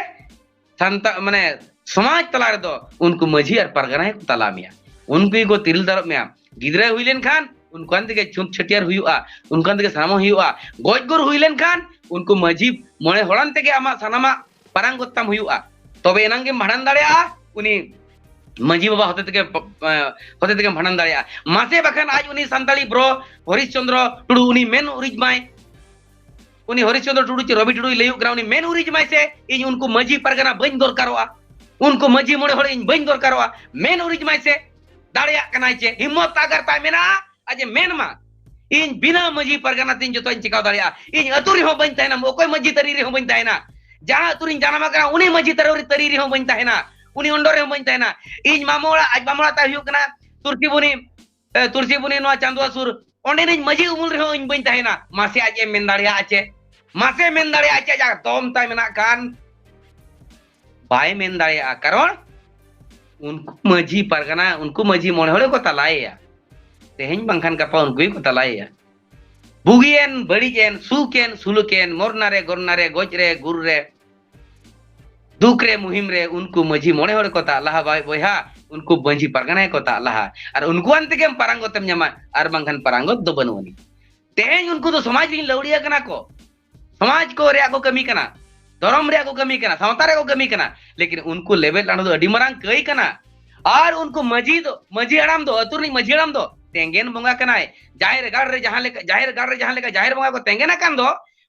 ᱥᱟᱱᱛᱟ-, ᱢᱟᱱᱮ, ᱥᱚᱢᱟᱡᱽ ᱛᱟᱞᱟ ᱨᱮᱫᱚ ᱩᱱᱠᱩ ᱢᱟᱹᱡᱷᱤ ᱟᱨ ᱯᱟᱨᱜᱟᱱᱟ ᱜᱮᱠᱚ ᱛᱟᱞᱟ ᱢᱮᱭᱟ᱾ ᱩᱱᱠᱩ ᱜᱮᱠᱚ ᱛᱤᱨᱤᱞ ᱛᱟᱨᱚᱵ ᱢᱮᱭᱟ᱾ ᱜᱤᱫᱽᱨᱟᱹ ᱦᱩᱭ ᱞᱮᱱᱠᱷᱟᱱ ᱩᱱᱠᱩᱣᱟᱱ ᱛᱮᱜᱮ ᱪᱷᱩᱛ ᱪᱷᱟᱹᱴᱭᱟᱹᱨ ᱦᱩᱭᱩᱜᱼᱟ, ᱩᱱᱠᱩᱣᱟᱱ ᱛᱮᱜᱮ ᱥᱟᱱᱟᱢ ᱦᱩᱭᱩᱜᱼᱟ᱾ ᱜᱚᱡ ᱜᱩᱨ ᱦᱩᱭ ᱞᱮᱱᱠᱷᱟᱱ ᱩᱱᱠᱩ ᱢᱟᱹᱡᱷᱤ ᱢᱚᱬᱮ ᱦᱚᱲᱟᱱ ᱛᱮᱜᱮ ᱟᱢᱟᱜ ᱥᱟᱱᱟᱢᱟᱜ ᱯᱟᱨᱟᱝ ᱜᱚᱛᱛᱟᱢ ᱦᱩᱭᱩᱜᱼᱟ᱾ ᱛᱚᱵᱮ ᱮᱱᱟᱝ ᱜᱮᱢ ᱵᱷᱟᱸᱰᱟᱱ ᱫᱟᱲᱮᱭᱟᱜᱼᱟ ᱩᱱᱤ ᱢᱟᱹᱡᱷᱤ ᱵᱟᱵᱟ ᱦᱚᱛᱮ ᱛᱮᱜᱮ, ᱮ, ᱦᱚᱛᱮ ᱛᱮᱜᱮᱢ ᱵᱷᱟᱸᱰᱟᱱ ᱫᱟᱲᱮᱭᱟᱜᱼᱟ᱾ ᱢᱟᱥᱮ ᱵᱟᱠᱷᱟᱱ ᱟᱡ ᱩᱱᱤ ᱥᱟᱱᱛᱟᱲᱤ ᱵᱨᱚ ᱦᱚᱨᱤᱥ ᱪᱚᱸᱫᱽᱨᱚ ᱴᱩᱰᱩ ᱩᱱᱤ ᱢᱮᱱ ᱩᱨᱤᱡ ᱢᱟᱭ, ᱩᱱᱤ ᱦᱚᱨᱤᱥ ᱪᱚᱸᱫᱽᱨᱚ ᱴᱩᱰᱩ ᱪᱮ ᱨᱚᱵᱤ ᱴᱩᱰᱩᱭ ᱞᱟᱹᱭᱩᱜ ᱠᱟᱱᱟ, ᱩᱱᱤ ᱢᱮᱱ ᱩᱨᱤᱡ ᱢᱟᱭ ᱥᱮ, ᱤᱧ ᱩᱱᱠᱩ ᱢᱟᱹᱡᱷᱤ ᱯᱟᱨᱜᱟᱱᱟ ᱵᱟᱹᱧ ᱫᱚᱨᱠᱟᱨᱚᱜᱼᱟ, ᱩᱱᱠᱩ ᱢᱟᱹᱡᱷᱤ ᱢᱚᱬᱮ ᱦᱚᱲ ᱤᱧ ᱵᱟᱹᱧ ᱫᱚᱨᱠᱟᱨᱚᱜᱼᱟ, ᱢᱮᱱ ᱩᱨᱤᱡ ᱢᱟᱭ ᱥᱮ, ᱫᱟᱲᱮᱭᱟᱜ ᱠᱟᱱᱟᱭ ᱪᱮ, ᱦᱤᱢᱢᱚᱛ ᱛᱟᱜᱟᱨ ᱛᱟᱭ ᱢᱮᱱᱟᱜᱼᱟ, ᱟᱡ ᱮ ᱢᱮᱱ ᱢᱟ, ᱤᱧ ᱵᱤᱱᱟᱹ ᱢᱟᱹᱡᱷᱤ ᱯᱟᱨᱜᱟᱱᱟ ᱛᱤᱧ ᱡᱚᱛᱚᱧ ᱪᱤᱠᱟᱹ ᱫᱟᱲᱮᱭᱟᱜᱼᱟ, ᱤᱧ ᱟᱹᱛᱩ ᱨᱮᱦᱚᱸ ᱵᱟᱹᱧ ᱛᱟᱦᱮᱱᱟ, ᱚᱠᱚᱭ ᱢᱟᱹᱡᱷᱤ ᱛᱟᱹᱨᱤ ᱨᱮᱦᱚᱸ ᱵᱟᱹᱧ ᱛᱟᱦᱮᱱᱟ, ᱡᱟᱦᱟᱸ ᱟᱹᱛᱩ ᱨᱤᱧ ᱡᱟᱱᱟᱢ ᱟᱠᱟᱱᱟ ᱩᱱᱤ ᱢᱟᱹᱡᱷᱤ ᱛᱟᱹᱨᱤ, ᱛᱟᱹᱨᱤ ᱨᱮᱦᱚᱸ ᱵᱟᱹᱧ ᱛᱟᱦᱮᱱᱟ, ᱩᱱᱤ ᱚᱱᱰᱚᱨ ᱨᱮᱦᱚᱸ ᱵᱟᱹᱧ ᱛᱟᱦᱮᱱᱟ, ᱤᱧ ᱢᱟᱢᱚ ᱚᱲᱟᱜ, ᱟᱡ ᱢᱟᱢᱚ ᱚᱲᱟᱜ ᱛᱟᱭ ᱦᱩᱭᱩᱜ ᱠᱟᱱᱟ ᱛᱩᱨᱥᱤᱵᱩᱱᱤ, ᱮ, ᱛᱩᱨᱥᱤᱵᱩᱱᱤ ᱱᱚᱣᱟ ᱪᱟᱸᱫᱣᱟ ᱥᱩᱨ, ᱚᱸᱰᱮᱱᱤᱡ ᱢᱟᱹᱡᱷᱤ ᱩᱢᱩᱞ ᱨᱮᱦᱚᱸ ᱤᱧ ᱵᱟᱹᱧ ᱛᱟᱦᱮᱱᱟ᱾ ᱢᱟᱥᱮ ᱟᱡ ᱮ ᱢᱮᱱ ᱫᱟᱲᱮᱭᱟᱜᱼᱟ ᱪᱮ? ᱢᱟᱥᱮ ᱢᱮᱱ ᱫᱟᱲᱮᱭᱟᱜᱼᱟ ᱪᱮ? ᱟᱡᱟᱜ ᱫᱚᱢ ᱛᱟᱭ ᱢᱮᱱᱟᱜ ᱠᱷᱟᱱ ᱵᱟᱭ ᱢᱮᱱ ᱫᱟᱲᱮᱭᱟᱜᱼᱟ, ᱠᱟᱨᱚᱱ ᱩᱱᱠᱩ ᱢᱟᱹᱡᱷᱤ ᱯᱟᱨᱜᱟᱱᱟ, ᱩᱱᱠᱩ ᱢᱟᱹᱡᱷᱤ ᱢᱚᱬᱮ ᱦᱚᱲ ᱜᱮᱠᱚ ᱛᱟᱞᱟᱭᱮᱭᱟ᱾ ᱛᱮᱦᱮᱧ ᱵᱟᱝᱠᱷᱟᱱ ᱜᱟᱯᱟ ᱩᱱᱠᱩ ᱜᱮᱠᱚ ᱛᱟᱞᱟᱭᱮᱭᱟ᱾ ᱵᱩᱜᱤᱭᱮᱱ, ᱵᱟᱹᱲᱤᱡ ᱮᱱ, ᱥᱩᱠ ᱮᱱ, ᱥᱩᱞᱩᱠ ᱮᱱ, ᱢᱚᱨᱱᱟ ᱨᱮ, ᱜᱚᱨᱱᱟ ᱨᱮ, ᱜᱚᱡ ᱨᱮ, ᱜᱩᱨ ᱨᱮ, ᱫᱩᱠ ᱨᱮ, ᱢᱩᱦᱤᱢ ᱨᱮ, ᱩᱱᱠᱩ ᱢᱟᱹᱡᱷᱤ ᱢᱚᱬᱮ ᱦᱚᱲ ᱠᱚ ᱛᱟᱜ ᱞᱟᱦᱟ ᱵᱟᱭ ᱵᱚᱭᱦᱟ, ᱩᱱᱠᱩ ᱢᱟᱹᱡᱷᱤ ᱯᱟᱨᱜᱟᱱᱟ ᱜᱮᱠᱚ ᱛᱟᱜ ᱞᱟᱦᱟ᱾ ᱟᱨ ᱩᱱᱠᱩᱣᱟᱱ ᱛᱮᱜᱮᱢ ᱯᱟᱨᱟᱝᱜᱚᱛ ᱮᱢ ᱧᱟᱢᱟ, ᱟᱨ ᱵᱟᱝᱠᱷᱟᱱ ᱯᱟᱨᱟᱝᱜᱚᱛ ᱫᱚ ᱵᱟᱹᱱᱩᱜ ᱟᱹᱱᱤᱡ᱾ ᱛᱮᱦᱮᱧ ᱩᱱᱠᱩ ᱫᱚ ᱥᱚᱢᱟᱡᱽ ᱨᱤᱱ ᱞᱟᱹᱣᱲᱤᱭᱟᱹ ᱠᱟᱱᱟ ᱠᱚ, ᱥᱚᱢᱟᱡᱽ ᱠᱚ ᱨᱮᱭᱟᱜ ᱠᱚ ᱠᱟᱹᱢᱤ ᱠᱟᱱᱟ, ᱫᱷᱚᱨᱚᱢ ᱨᱮᱭᱟᱜ ᱠᱚ ᱠᱟᱹᱢᱤ ᱠᱟᱱᱟ, ᱥᱟᱶᱛᱟ ᱨᱮᱭᱟᱜ ᱠᱚ ᱠᱟᱹᱢᱤ ᱠᱟᱱᱟ, ᱞᱮᱠᱤᱱ ᱩᱱᱠᱩ ᱞᱮᱵᱮᱫ ᱞᱟᱸᱰᱚ ᱫᱚ ᱟᱹᱰᱤ ᱢᱟᱨᱟᱝ ᱠᱟᱹᱭ ᱠᱟᱱᱟ᱾ ᱟᱨ ᱩᱱᱠᱩ ᱢᱟᱹᱡᱷᱤ ᱫᱚ, ᱢᱟᱹᱡᱷᱤ ᱦᱟᱲᱟᱢ ᱫᱚ, ᱟᱹᱛᱩ ᱨᱤᱱᱤᱡ ᱢᱟᱹᱡᱷᱤ ᱦᱟᱲᱟᱢ ᱫᱚ ᱛᱮᱸᱜᱮᱱ ᱵᱚᱸᱜᱟ ᱠᱟᱱᱟᱭ᱾ ᱡᱟᱦᱮᱨ ᱜᱟᱲ ᱨᱮ ᱡᱟᱦᱟᱸ ᱞᱮᱠᱟ, ᱡᱟᱦᱮᱨ ᱜᱟᱲ ᱨᱮ ᱡᱟᱦᱟᱸ ᱞᱮᱠᱟ ᱡᱟᱦᱮᱨ ᱵᱚᱸᱜᱟ ᱠᱚ ᱛᱮᱸᱜᱮᱱ ᱟᱠᱟᱱ ᱫᱚ,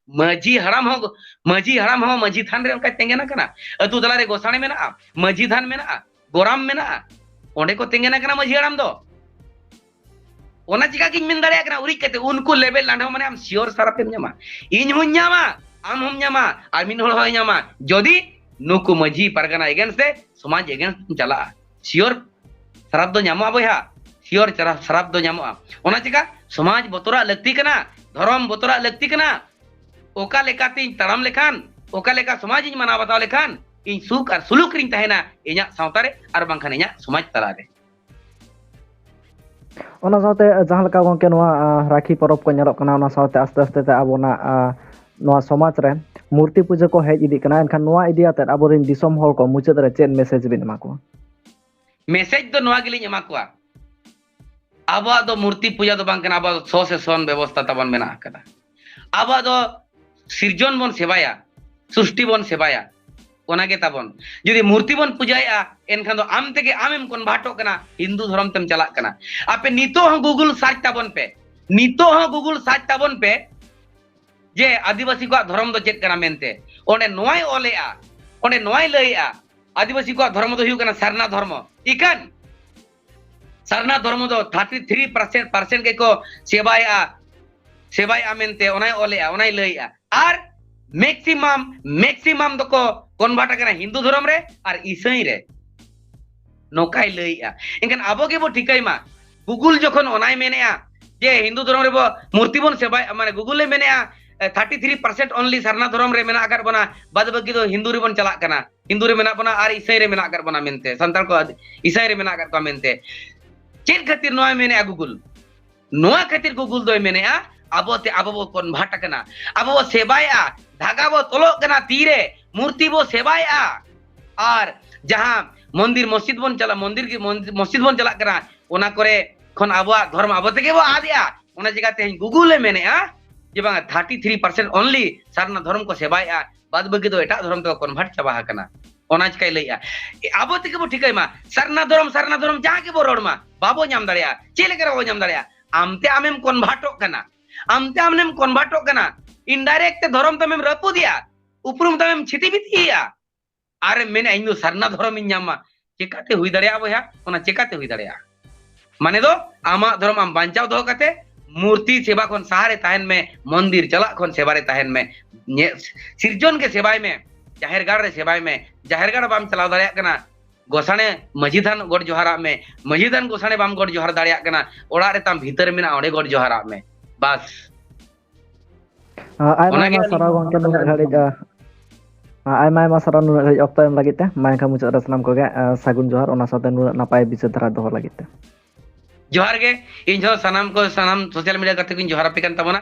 ᱢᱟᱹᱡᱷᱤ ᱦᱟᱲᱟᱢ ᱦᱚᱸ, ᱢᱟᱹᱡᱷᱤ ᱦᱟᱲᱟᱢ ᱦᱚᱸ ᱢᱟᱹᱡᱷᱤ ᱛᱷᱟᱱ ᱨᱮ ᱚᱱᱠᱟᱭ ᱛᱮᱸᱜᱮᱱ ᱟᱠᱟᱱᱟ᱾ ᱟᱹᱛᱩ ᱛᱟᱞᱟ ᱨᱮ ᱜᱚᱥᱟᱬᱮ ᱢᱮᱱᱟᱜᱼᱟ, ᱢᱟᱹᱡᱷᱤ ᱛᱷᱟᱱ ᱢᱮᱱᱟᱜᱼᱟ, ᱜᱚᱨᱟᱢ ᱢᱮᱱᱟᱜᱼᱟ, ᱚᱸᱰᱮ ᱠᱚ ᱛᱮᱸᱜᱮᱱ ᱟᱠᱟᱱᱟ ᱢᱟᱹᱡᱷᱤ ᱦᱟᱲᱟᱢ ᱫᱚ᱾ ᱚᱱᱟ ᱪᱤᱠᱟ ᱜᱤᱧ ᱢᱮᱱ ᱫᱟᱲᱮᱭᱟᱜ ᱠᱟᱱᱟ? ᱩᱨᱤᱡ ᱠᱟᱛᱮ ᱩᱱᱠᱩ ᱞᱮᱵᱮᱫ ᱞᱟᱸᱰᱷᱟᱣ ᱢᱟᱱᱮ ᱟᱢ sure ᱥᱟᱨᱟᱯ ᱮᱢ ᱧᱟᱢᱟ, ᱤᱧ ᱦᱚᱸᱧ ᱧᱟᱢᱟ, ᱟᱢ ᱦᱚᱸᱢ ᱧᱟᱢᱟ, ᱟᱨ ᱢᱤᱫ ᱦᱚᱲ ᱦᱚᱸᱭ ᱧᱟᱢᱟ, ᱡᱩᱫᱤ ᱱᱩᱠᱩ ᱢᱟᱹᱡᱷᱤ ᱯᱟᱨᱜᱟᱱᱟ against ᱛᱮ ᱥᱚᱢᱟᱡᱽ against ᱮᱢ ᱪᱟᱞᱟᱜᱼᱟ᱾ Sure ᱥᱟᱨᱟᱯ ᱫᱚ ᱧᱟᱢᱚᱜᱼᱟ ᱵᱚᱭᱦᱟ, sure ᱪᱟᱨᱟ-, ᱥᱟᱨᱟᱯ ᱫᱚ ᱧᱟᱢᱚᱜᱼᱟ᱾ ᱚᱱᱟ ᱪᱤᱠᱟ? ᱥᱚᱢᱟᱡᱽ ᱵᱚᱛᱚᱨᱟᱜ ᱞᱟᱹᱠᱛᱤ ᱠᱟᱱᱟ, ᱫᱷᱚᱨᱚᱢ ᱵᱚᱛᱚᱨᱟᱜ ᱞᱟᱹᱠᱛᱤ ᱠᱟᱱᱟ᱾ ᱚᱠᱟ ᱞᱮᱠᱟᱛᱤᱧ ᱛᱟᱲᱟᱢ ᱞᱮᱠᱷᱟᱱ, ᱚᱠᱟ ᱞᱮᱠᱟ ᱥᱚᱢᱟᱡᱽ ᱤᱧ ᱢᱟᱱᱟᱣ ᱵᱟᱛᱟᱣ ᱞᱮᱠᱷᱟᱱ ᱤᱧ ᱥᱩᱠ ᱟᱨ ᱥᱩᱞᱩᱠ ᱨᱤᱧ ᱛᱟᱦᱮᱱᱟ ᱤᱧᱟᱹᱜ ᱥᱟᱶᱛᱟ ᱨᱮ ᱟᱨ ᱵᱟᱝᱠᱷᱟᱱ ᱤᱧᱟᱹᱜ ᱥᱚᱢᱟᱡᱽ ᱛᱟᱞᱟᱨᱮ᱾ ᱚᱱᱟ ᱥᱟᱶᱛᱮ ᱡᱟᱦᱟᱸ ᱞᱮᱠᱟ ᱜᱚᱢᱠᱮ ᱱᱚᱣᱟ, ᱟ, ᱨᱟᱠᱷᱤ ᱯᱚᱨᱚᱵᱽ ᱠᱚ ᱧᱮᱞᱚᱜ ᱠᱟᱱᱟ, ᱚᱱᱟ ᱥᱟᱶᱛᱮ ᱟᱥᱛᱮ ᱟᱥᱛᱮ ᱛᱮ ᱟᱵᱚᱱᱟᱜ, ᱟ, ᱱᱚᱣᱟ ᱥᱚᱢᱟᱡᱽ ᱨᱮ ᱢᱩᱨᱛᱤ ᱯᱩᱡᱟᱹ ᱠᱚ ᱦᱮᱡ ᱤᱫᱤᱜ ᱠᱟᱱᱟ᱾ ᱮᱱᱠᱷᱟᱱ ᱱᱚᱣᱟ ᱤᱫᱤ ᱠᱟᱛᱮᱫ ᱟᱵᱚᱨᱮᱱ ᱫᱤᱥᱚᱢ ᱦᱚᱲ ᱠᱚ ᱢᱩᱪᱟᱹᱫ ᱨᱮ ᱪᱮᱫ message ᱵᱤᱱ ᱮᱢᱟ ᱠᱚᱣᱟ? Message ᱫᱚ ᱱᱚᱣᱟ ᱜᱮᱞᱤᱧ ᱮᱢᱟ ᱠᱚᱣᱟ, ᱟᱵᱚᱣᱟᱜ ᱫᱚ ᱢᱩᱨᱛᱤ ᱯᱩᱡᱟᱹ ᱫᱚ ᱵᱟᱝ ᱠᱟᱱᱟ, ᱟᱵᱚᱣᱟᱜ ᱫᱚ ᱥᱚ ᱥᱮᱥᱚᱱ ᱵᱮᱵᱚᱥᱛᱷᱟ ᱛᱟᱵᱚᱱ ᱢᱮᱱᱟᱜ ᱟᱠᱟᱫᱟ᱾ ᱟᱵᱚᱣᱟᱜ ᱫᱚ ᱥᱤᱨᱡᱚᱱ ᱵᱚᱱ ᱥᱮᱵᱟᱭᱟ, ᱥᱨᱤᱥᱴᱤ ᱵᱚᱱ ᱥᱮᱵᱟᱭᱟ᱾ ᱚᱱᱟᱜᱮ ᱛᱟᱵᱚᱱ᱾ ᱡᱩᱫᱤ ᱢᱩᱨᱛᱤ ᱵᱚᱱ ᱯᱩᱡᱟᱭᱮᱫᱼᱟ, ᱮᱱᱠᱷᱟᱱ ᱫᱚ ᱟᱢ ᱛᱮᱜᱮ ᱟᱢᱮᱢ ᱠᱚᱱᱵᱷᱟᱨᱴᱚᱜ ᱠᱟᱱᱟ, ᱦᱤᱱᱫᱩ ᱫᱷᱚᱨᱚᱢ ᱛᱮᱢ ᱪᱟᱞᱟᱜ ᱠᱟᱱᱟ᱾ ᱟᱯᱮ ᱱᱤᱛᱚᱜ ᱦᱚᱸ ᱜᱩᱜᱩᱞ ᱥᱟᱨᱪ ᱛᱟᱵᱚᱱ ᱯᱮ, ᱱᱤᱛᱚᱜ ᱦᱚᱸ ᱜᱩᱜᱩᱞ ᱥᱟᱨᱪ ᱛᱟᱵᱚᱱ ᱯᱮ ᱡᱮ ᱟᱹᱫᱤᱵᱟᱹᱥᱤ ᱠᱚᱣᱟᱜ ᱫᱷᱚᱨᱚᱢ ᱫᱚ ᱪᱮᱫ ᱠᱟᱱᱟ ᱢᱮᱱᱛᱮ᱾ ᱚᱸᱰᱮ ᱱᱚᱣᱟᱭ ᱚᱞᱮᱜᱼᱟ, ᱚᱸᱰᱮ ᱱᱚᱣᱟᱭ ᱞᱟᱹᱭᱮᱜᱼᱟ, ᱟᱹᱫᱤᱵᱟᱹᱥᱤ ᱠᱚᱣᱟᱜ ᱫᱷᱚᱨᱚᱢ ᱫᱚ ᱦᱩᱭᱩᱜ ᱠᱟᱱᱟ ᱥᱟᱨᱱᱟ ᱫᱷᱚᱨᱢᱚ᱾ ᱤᱠᱷᱟᱹᱱ ᱥᱟᱨᱱᱟ ᱫᱷᱚᱨᱢᱚ ᱫᱚ ᱛᱷᱟᱨᱴᱤ ᱛᱷᱨᱤ ᱯᱟᱨᱥᱮᱱᱴ, ᱯᱟᱨᱥᱮᱱᱴ ᱜᱮᱠᱚ ᱥᱮᱵᱟᱭᱮᱜᱼᱟ, ᱥᱮᱵᱟᱭᱮᱜᱼᱟ ᱢᱮᱱᱛᱮ ᱚᱱᱟᱭ ᱚᱞᱮᱜᱼᱟ, ᱚᱱᱟᱭ ᱞᱟᱹᱭᱮᱜᱼᱟ᱾ ᱟᱨ ᱢᱮᱠᱥᱤᱢᱟᱢ, ᱢᱮᱠᱥᱤᱢᱟᱢ ᱫᱚᱠᱚ ᱠᱚᱱᱵᱷᱟᱨᱴ ᱟᱠᱟᱱᱟ ᱦᱤᱱᱫᱩ ᱫᱷᱚᱨᱚᱢ ᱨᱮ ᱟᱨ ᱤᱥᱟᱹᱭ ᱨᱮ, ᱱᱚᱝᱠᱟᱭ ᱞᱟᱹᱭᱮᱜᱼᱟ᱾ ᱮᱱᱠᱷᱟᱱ ᱟᱵᱚ ᱜᱮᱵᱚ ᱴᱷᱤᱠᱟᱹᱭ ᱢᱟ, ᱜᱩᱜᱩᱞ ᱡᱚᱠᱷᱚᱱ ᱚᱱᱟᱭ ᱢᱮᱱᱮᱜᱼᱟ ᱡᱮ ᱦᱤᱱᱫᱩ ᱫᱷᱚᱨᱚᱢ ᱨᱮᱵᱚ ᱢᱩᱨᱛᱤ ᱵᱚᱱ ᱥᱮᱵᱟᱭ, ᱢᱟᱱᱮ ᱜᱩᱜᱩᱞᱮ ᱢᱮᱱᱮᱜᱼᱟ ᱛᱷᱟᱨᱴᱤ ᱛᱷᱨᱤ ᱯᱟᱨᱥᱮᱱᱴ ᱚᱱᱞᱤ ᱥᱟᱨᱱᱟ ᱫᱷᱚᱨᱚᱢ ᱨᱮ ᱢᱮᱱᱟᱜ ᱟᱠᱟᱫ ᱵᱚᱱᱟ, ᱵᱟᱫ ᱵᱟᱹᱠᱤ ᱫᱚ ᱦᱤᱱᱫᱩ ᱨᱮᱵᱚᱱ ᱪᱟᱞᱟᱜ ᱠᱟᱱᱟ, ᱦᱤᱱᱫᱩ ᱨᱮ ᱢᱮᱱᱟᱜ ᱵᱚᱱᱟ ᱟᱨ ᱤᱥᱟᱹᱭ ᱨᱮ ᱢᱮᱱᱟᱜ ᱟᱠᱟᱫ ᱵᱚᱱᱟ ᱢᱮᱱᱛᱮ, ᱥᱟᱱᱛᱟᱲ ᱠᱚ ᱤᱥᱟᱹᱭ ᱨᱮ ᱢᱮᱱᱟᱜ ᱟᱠᱟᱫ ᱠᱚᱣᱟ ᱢᱮᱱᱛᱮ᱾ ᱪᱮᱫ ᱠᱷᱟᱹᱛᱤᱨ ᱱᱚᱣᱟᱭ ᱢᱮᱱᱮᱜᱼᱟ ᱜᱩᱜᱩᱞ? ᱱᱚᱣᱟ ᱠᱷᱟᱹᱛᱤᱨ ᱜᱩᱜᱩᱞ ᱫᱚᱭ ᱢᱮᱱᱮᱜᱼᱟ, ᱟᱵᱚ ᱛᱮ ᱟᱵᱚ ᱵᱚ ᱠᱚᱱᱵᱷᱟᱨᱴ ᱟᱠᱟᱱᱟ, ᱟᱵᱚ ᱵᱚ ᱥᱮᱵᱟᱭᱮᱜᱼᱟ, ᱫᱷᱟᱜᱟ ᱵᱚ ᱛᱚᱞᱚᱜ ᱠᱟᱱᱟ ᱛᱤᱨᱮ, ᱢᱩᱨᱛᱤ ᱵᱚ ᱥᱮᱵᱟᱭᱮᱜᱼᱟ, ᱟᱨ ᱡᱟᱦᱟᱸ ᱢᱚᱱᱫᱤᱨ ᱢᱚᱥᱡᱤᱫ ᱵᱚᱱ ᱪᱟᱞᱟᱜ, ᱢᱚᱱᱫᱤᱨ ᱜᱮ ᱢᱚᱱ-, ᱢᱚᱥᱡᱤᱫ ᱵᱚᱱ ᱪᱟᱞᱟᱜ ᱠᱟᱱᱟ, ᱚᱱᱟ ᱠᱚᱨᱮ ᱠᱷᱚᱱ ᱟᱵᱚᱣᱟᱜ ᱫᱷᱚᱨᱚᱢ ᱟᱵᱚ ᱛᱮᱜᱮ ᱵᱚ ᱟᱫᱮᱜᱼᱟ᱾ ᱚᱱᱟ ᱪᱤᱠᱟᱹ ᱛᱮᱦᱮᱧ ᱜᱩᱜᱩᱞᱮ ᱢᱮᱱᱮᱜᱼᱟ ᱡᱮ ᱵᱟᱝᱟ ᱛᱷᱟᱨᱴᱤ ᱛᱷᱨᱤ ᱯᱟᱨᱥᱮᱱᱴ ᱚᱱᱞᱤ ᱥᱟᱨᱱᱟ ᱫᱷᱚᱨᱚᱢ ᱠᱚ ᱥᱮᱵᱟᱭᱮᱜᱼᱟ, ᱵᱟᱫ ᱵᱟᱹᱠᱤ ᱫᱚ ᱮᱴᱟᱜ ᱫᱷᱚᱨᱚᱢ ᱛᱮᱠᱚ ᱠᱚᱱᱵᱷᱟᱨᱴ ᱪᱟᱵᱟ ᱟᱠᱟᱱᱟ᱾ ᱚᱱᱟ ᱪᱤᱠᱟᱹᱭ ᱞᱟᱹᱭᱮᱜᱼᱟ? ᱟᱵᱚ ᱛᱮᱜᱮ ᱵᱚ ᱴᱷᱤᱠᱟᱹᱭ ᱢᱟ, ᱥᱟᱨᱱᱟ ᱫᱷᱚᱨᱚᱢ, ᱥᱟᱨᱱᱟ ᱫᱷᱚᱨᱚᱢ ᱡᱟᱦᱟᱸ ᱜᱮᱵᱚ ᱨᱚᱲ ᱢᱟ, ᱵᱟᱵᱚ ᱧᱟᱢ ᱫᱟᱲᱮᱭᱟᱜᱼᱟ᱾ ᱪᱮᱫ ᱞᱮᱠᱟ ᱨᱮ ᱵᱟᱵᱚ ᱧᱟᱢ ᱫᱟᱲᱮᱭᱟᱜᱼᱟ? ᱟᱢᱛᱮ ᱟᱢᱮᱢ ᱠᱚᱱᱵᱷᱟᱨᱴᱚᱜ ᱠᱟᱱᱟ, ᱟᱢᱛᱮ ᱟᱢᱮᱢ ᱠᱚᱱᱵᱷᱟᱨᱴᱚᱜ ᱠᱟᱱᱟ, ᱤᱱᱰᱟᱭᱨᱮᱠᱴ ᱛᱮ ᱫᱷᱚᱨᱚᱢ ᱛᱟᱢᱮᱢ ᱨᱟᱹᱯᱩᱫᱮᱜᱼᱟ, ᱩᱯᱨᱩᱢ ᱛᱟᱢᱮᱢ ᱪᱷᱤᱛᱤ ᱵᱤᱛᱤᱭᱮᱜᱼᱟ, ᱟᱨᱮᱢ ᱢᱮᱱᱮᱜᱼᱟ ᱤᱧ ᱫᱚ ᱥᱟᱨᱱᱟ ᱫᱷᱚᱨᱚᱢᱤᱧ ᱧᱟᱢᱟ᱾ ᱪᱮᱠᱟᱛᱮ ᱦᱩᱭ ᱫᱟᱲᱮᱭᱟᱜᱼᱟ ᱵᱚᱭᱦᱟ? ᱚᱱᱟ ᱪᱮᱠᱟᱛᱮ ᱦᱩᱭ ᱫᱟᱲᱮᱭᱟᱜᱼᱟ? ᱢᱟᱱᱮ ᱫᱚ ᱟᱢᱟᱜ ᱫᱷᱚᱨᱚᱢ ᱟᱢ ᱵᱟᱧᱪᱟᱣ ᱫᱚᱦᱚ ᱠᱟᱛᱮ ᱢᱩᱨᱛᱤ ᱥᱮᱵᱟ ᱠᱷᱚᱱ ᱥᱟᱦᱟᱨᱮ ᱛᱟᱦᱮᱱ ᱢᱮ, ᱢᱚᱱᱫᱤᱨ ᱪᱟᱞᱟᱜ ᱠᱷᱚᱱ ᱥᱮᱵᱟ ᱨᱮ ᱛᱟᱦᱮᱱ ᱢᱮ, ᱧᱮ-, ᱥᱤᱨᱡᱚᱱ ᱜᱮ ᱥᱮᱵᱟᱭ ᱢᱮ, ᱡᱟᱦᱮᱨ ᱜᱟᱲ ᱨᱮ ᱥᱮᱵᱟᱭ ᱢᱮ, ᱡᱟᱦᱮᱨ ᱜᱟᱲ ᱵᱟᱢ ᱪᱟᱞᱟᱣ ᱫᱟᱲᱮᱭᱟᱜ ᱠᱟᱱᱟ, ᱜᱚᱥᱟᱬᱮ ᱢᱟᱹᱡᱷᱤ ᱛᱷᱟᱱ ᱜᱚᱰ ᱡᱚᱦᱟᱨᱟᱜ ᱢᱮ, ᱢᱟᱹᱡᱷᱤ ᱛᱷᱟᱱ ᱜᱚᱥᱟᱬᱮ ᱵᱟᱢ ᱜᱚᱰ ᱡᱚᱦᱟᱨ ᱫᱟᱲᱮᱭᱟᱜ ᱠᱟᱱᱟ, ᱚᱲᱟᱜ ᱨᱮ ᱛᱟᱢ ᱵᱷᱤᱛᱟᱹᱨ ᱢᱮᱱᱟᱜᱼᱟ, ᱚᱸᱰᱮ ᱜᱚᱰ ᱡᱚᱦᱟᱨᱟᱜ ᱢᱮ, ᱵᱟᱥ᱾ ᱟᱭᱢᱟ ᱚᱱᱟᱜᱮ ᱟᱭᱢᱟ ᱟᱹᱞᱤᱧ ᱥᱟᱨᱦᱟᱣ ᱜᱚᱝᱠᱮ, ᱱᱩᱱᱟᱹᱜ ᱜᱷᱟᱹᱲᱤᱡ, ᱟ, ᱟᱭᱢᱟ ᱟᱭᱢᱟ ᱥᱟᱨᱦᱟᱣ ᱱᱩᱱᱟᱹᱜ ᱜᱷᱟᱹᱲᱤᱡ ᱚᱠᱛᱚ ᱮᱢ ᱞᱟᱹᱜᱤᱫ ᱛᱮ᱾ ᱢᱟ ᱮᱱᱠᱷᱟᱱ ᱢᱩᱪᱟᱹᱫ ᱨᱮ ᱥᱟᱱᱟᱢ ᱠᱚᱜᱮ, ᱟ, ᱥᱟᱹᱜᱩᱱ ᱡᱚᱦᱟᱨ, ᱚᱱᱟ ᱥᱟᱶᱛᱮ ᱱᱩᱱᱟᱹᱜ ᱱᱟᱯᱟᱭ ᱵᱤᱪᱟᱹᱨ ᱫᱷᱟᱨᱟ ᱫᱚᱦᱚ ᱞᱟᱹᱜᱤᱫ ᱛᱮ᱾ ᱡᱚᱦᱟᱨ ᱜᱮ, ᱤᱧ ᱦᱚᱸ ᱥᱟᱱᱟᱢ ᱠᱚ, ᱥᱟᱱᱟᱢ ᱥᱳᱥᱟᱞ ᱢᱤᱰᱤᱭᱟ ᱜᱟᱛᱮ ᱠᱚᱧ ᱡᱚᱦᱟᱨ ᱟᱯᱮ ᱠᱟᱱ ᱛᱟᱵᱚᱱᱟ᱾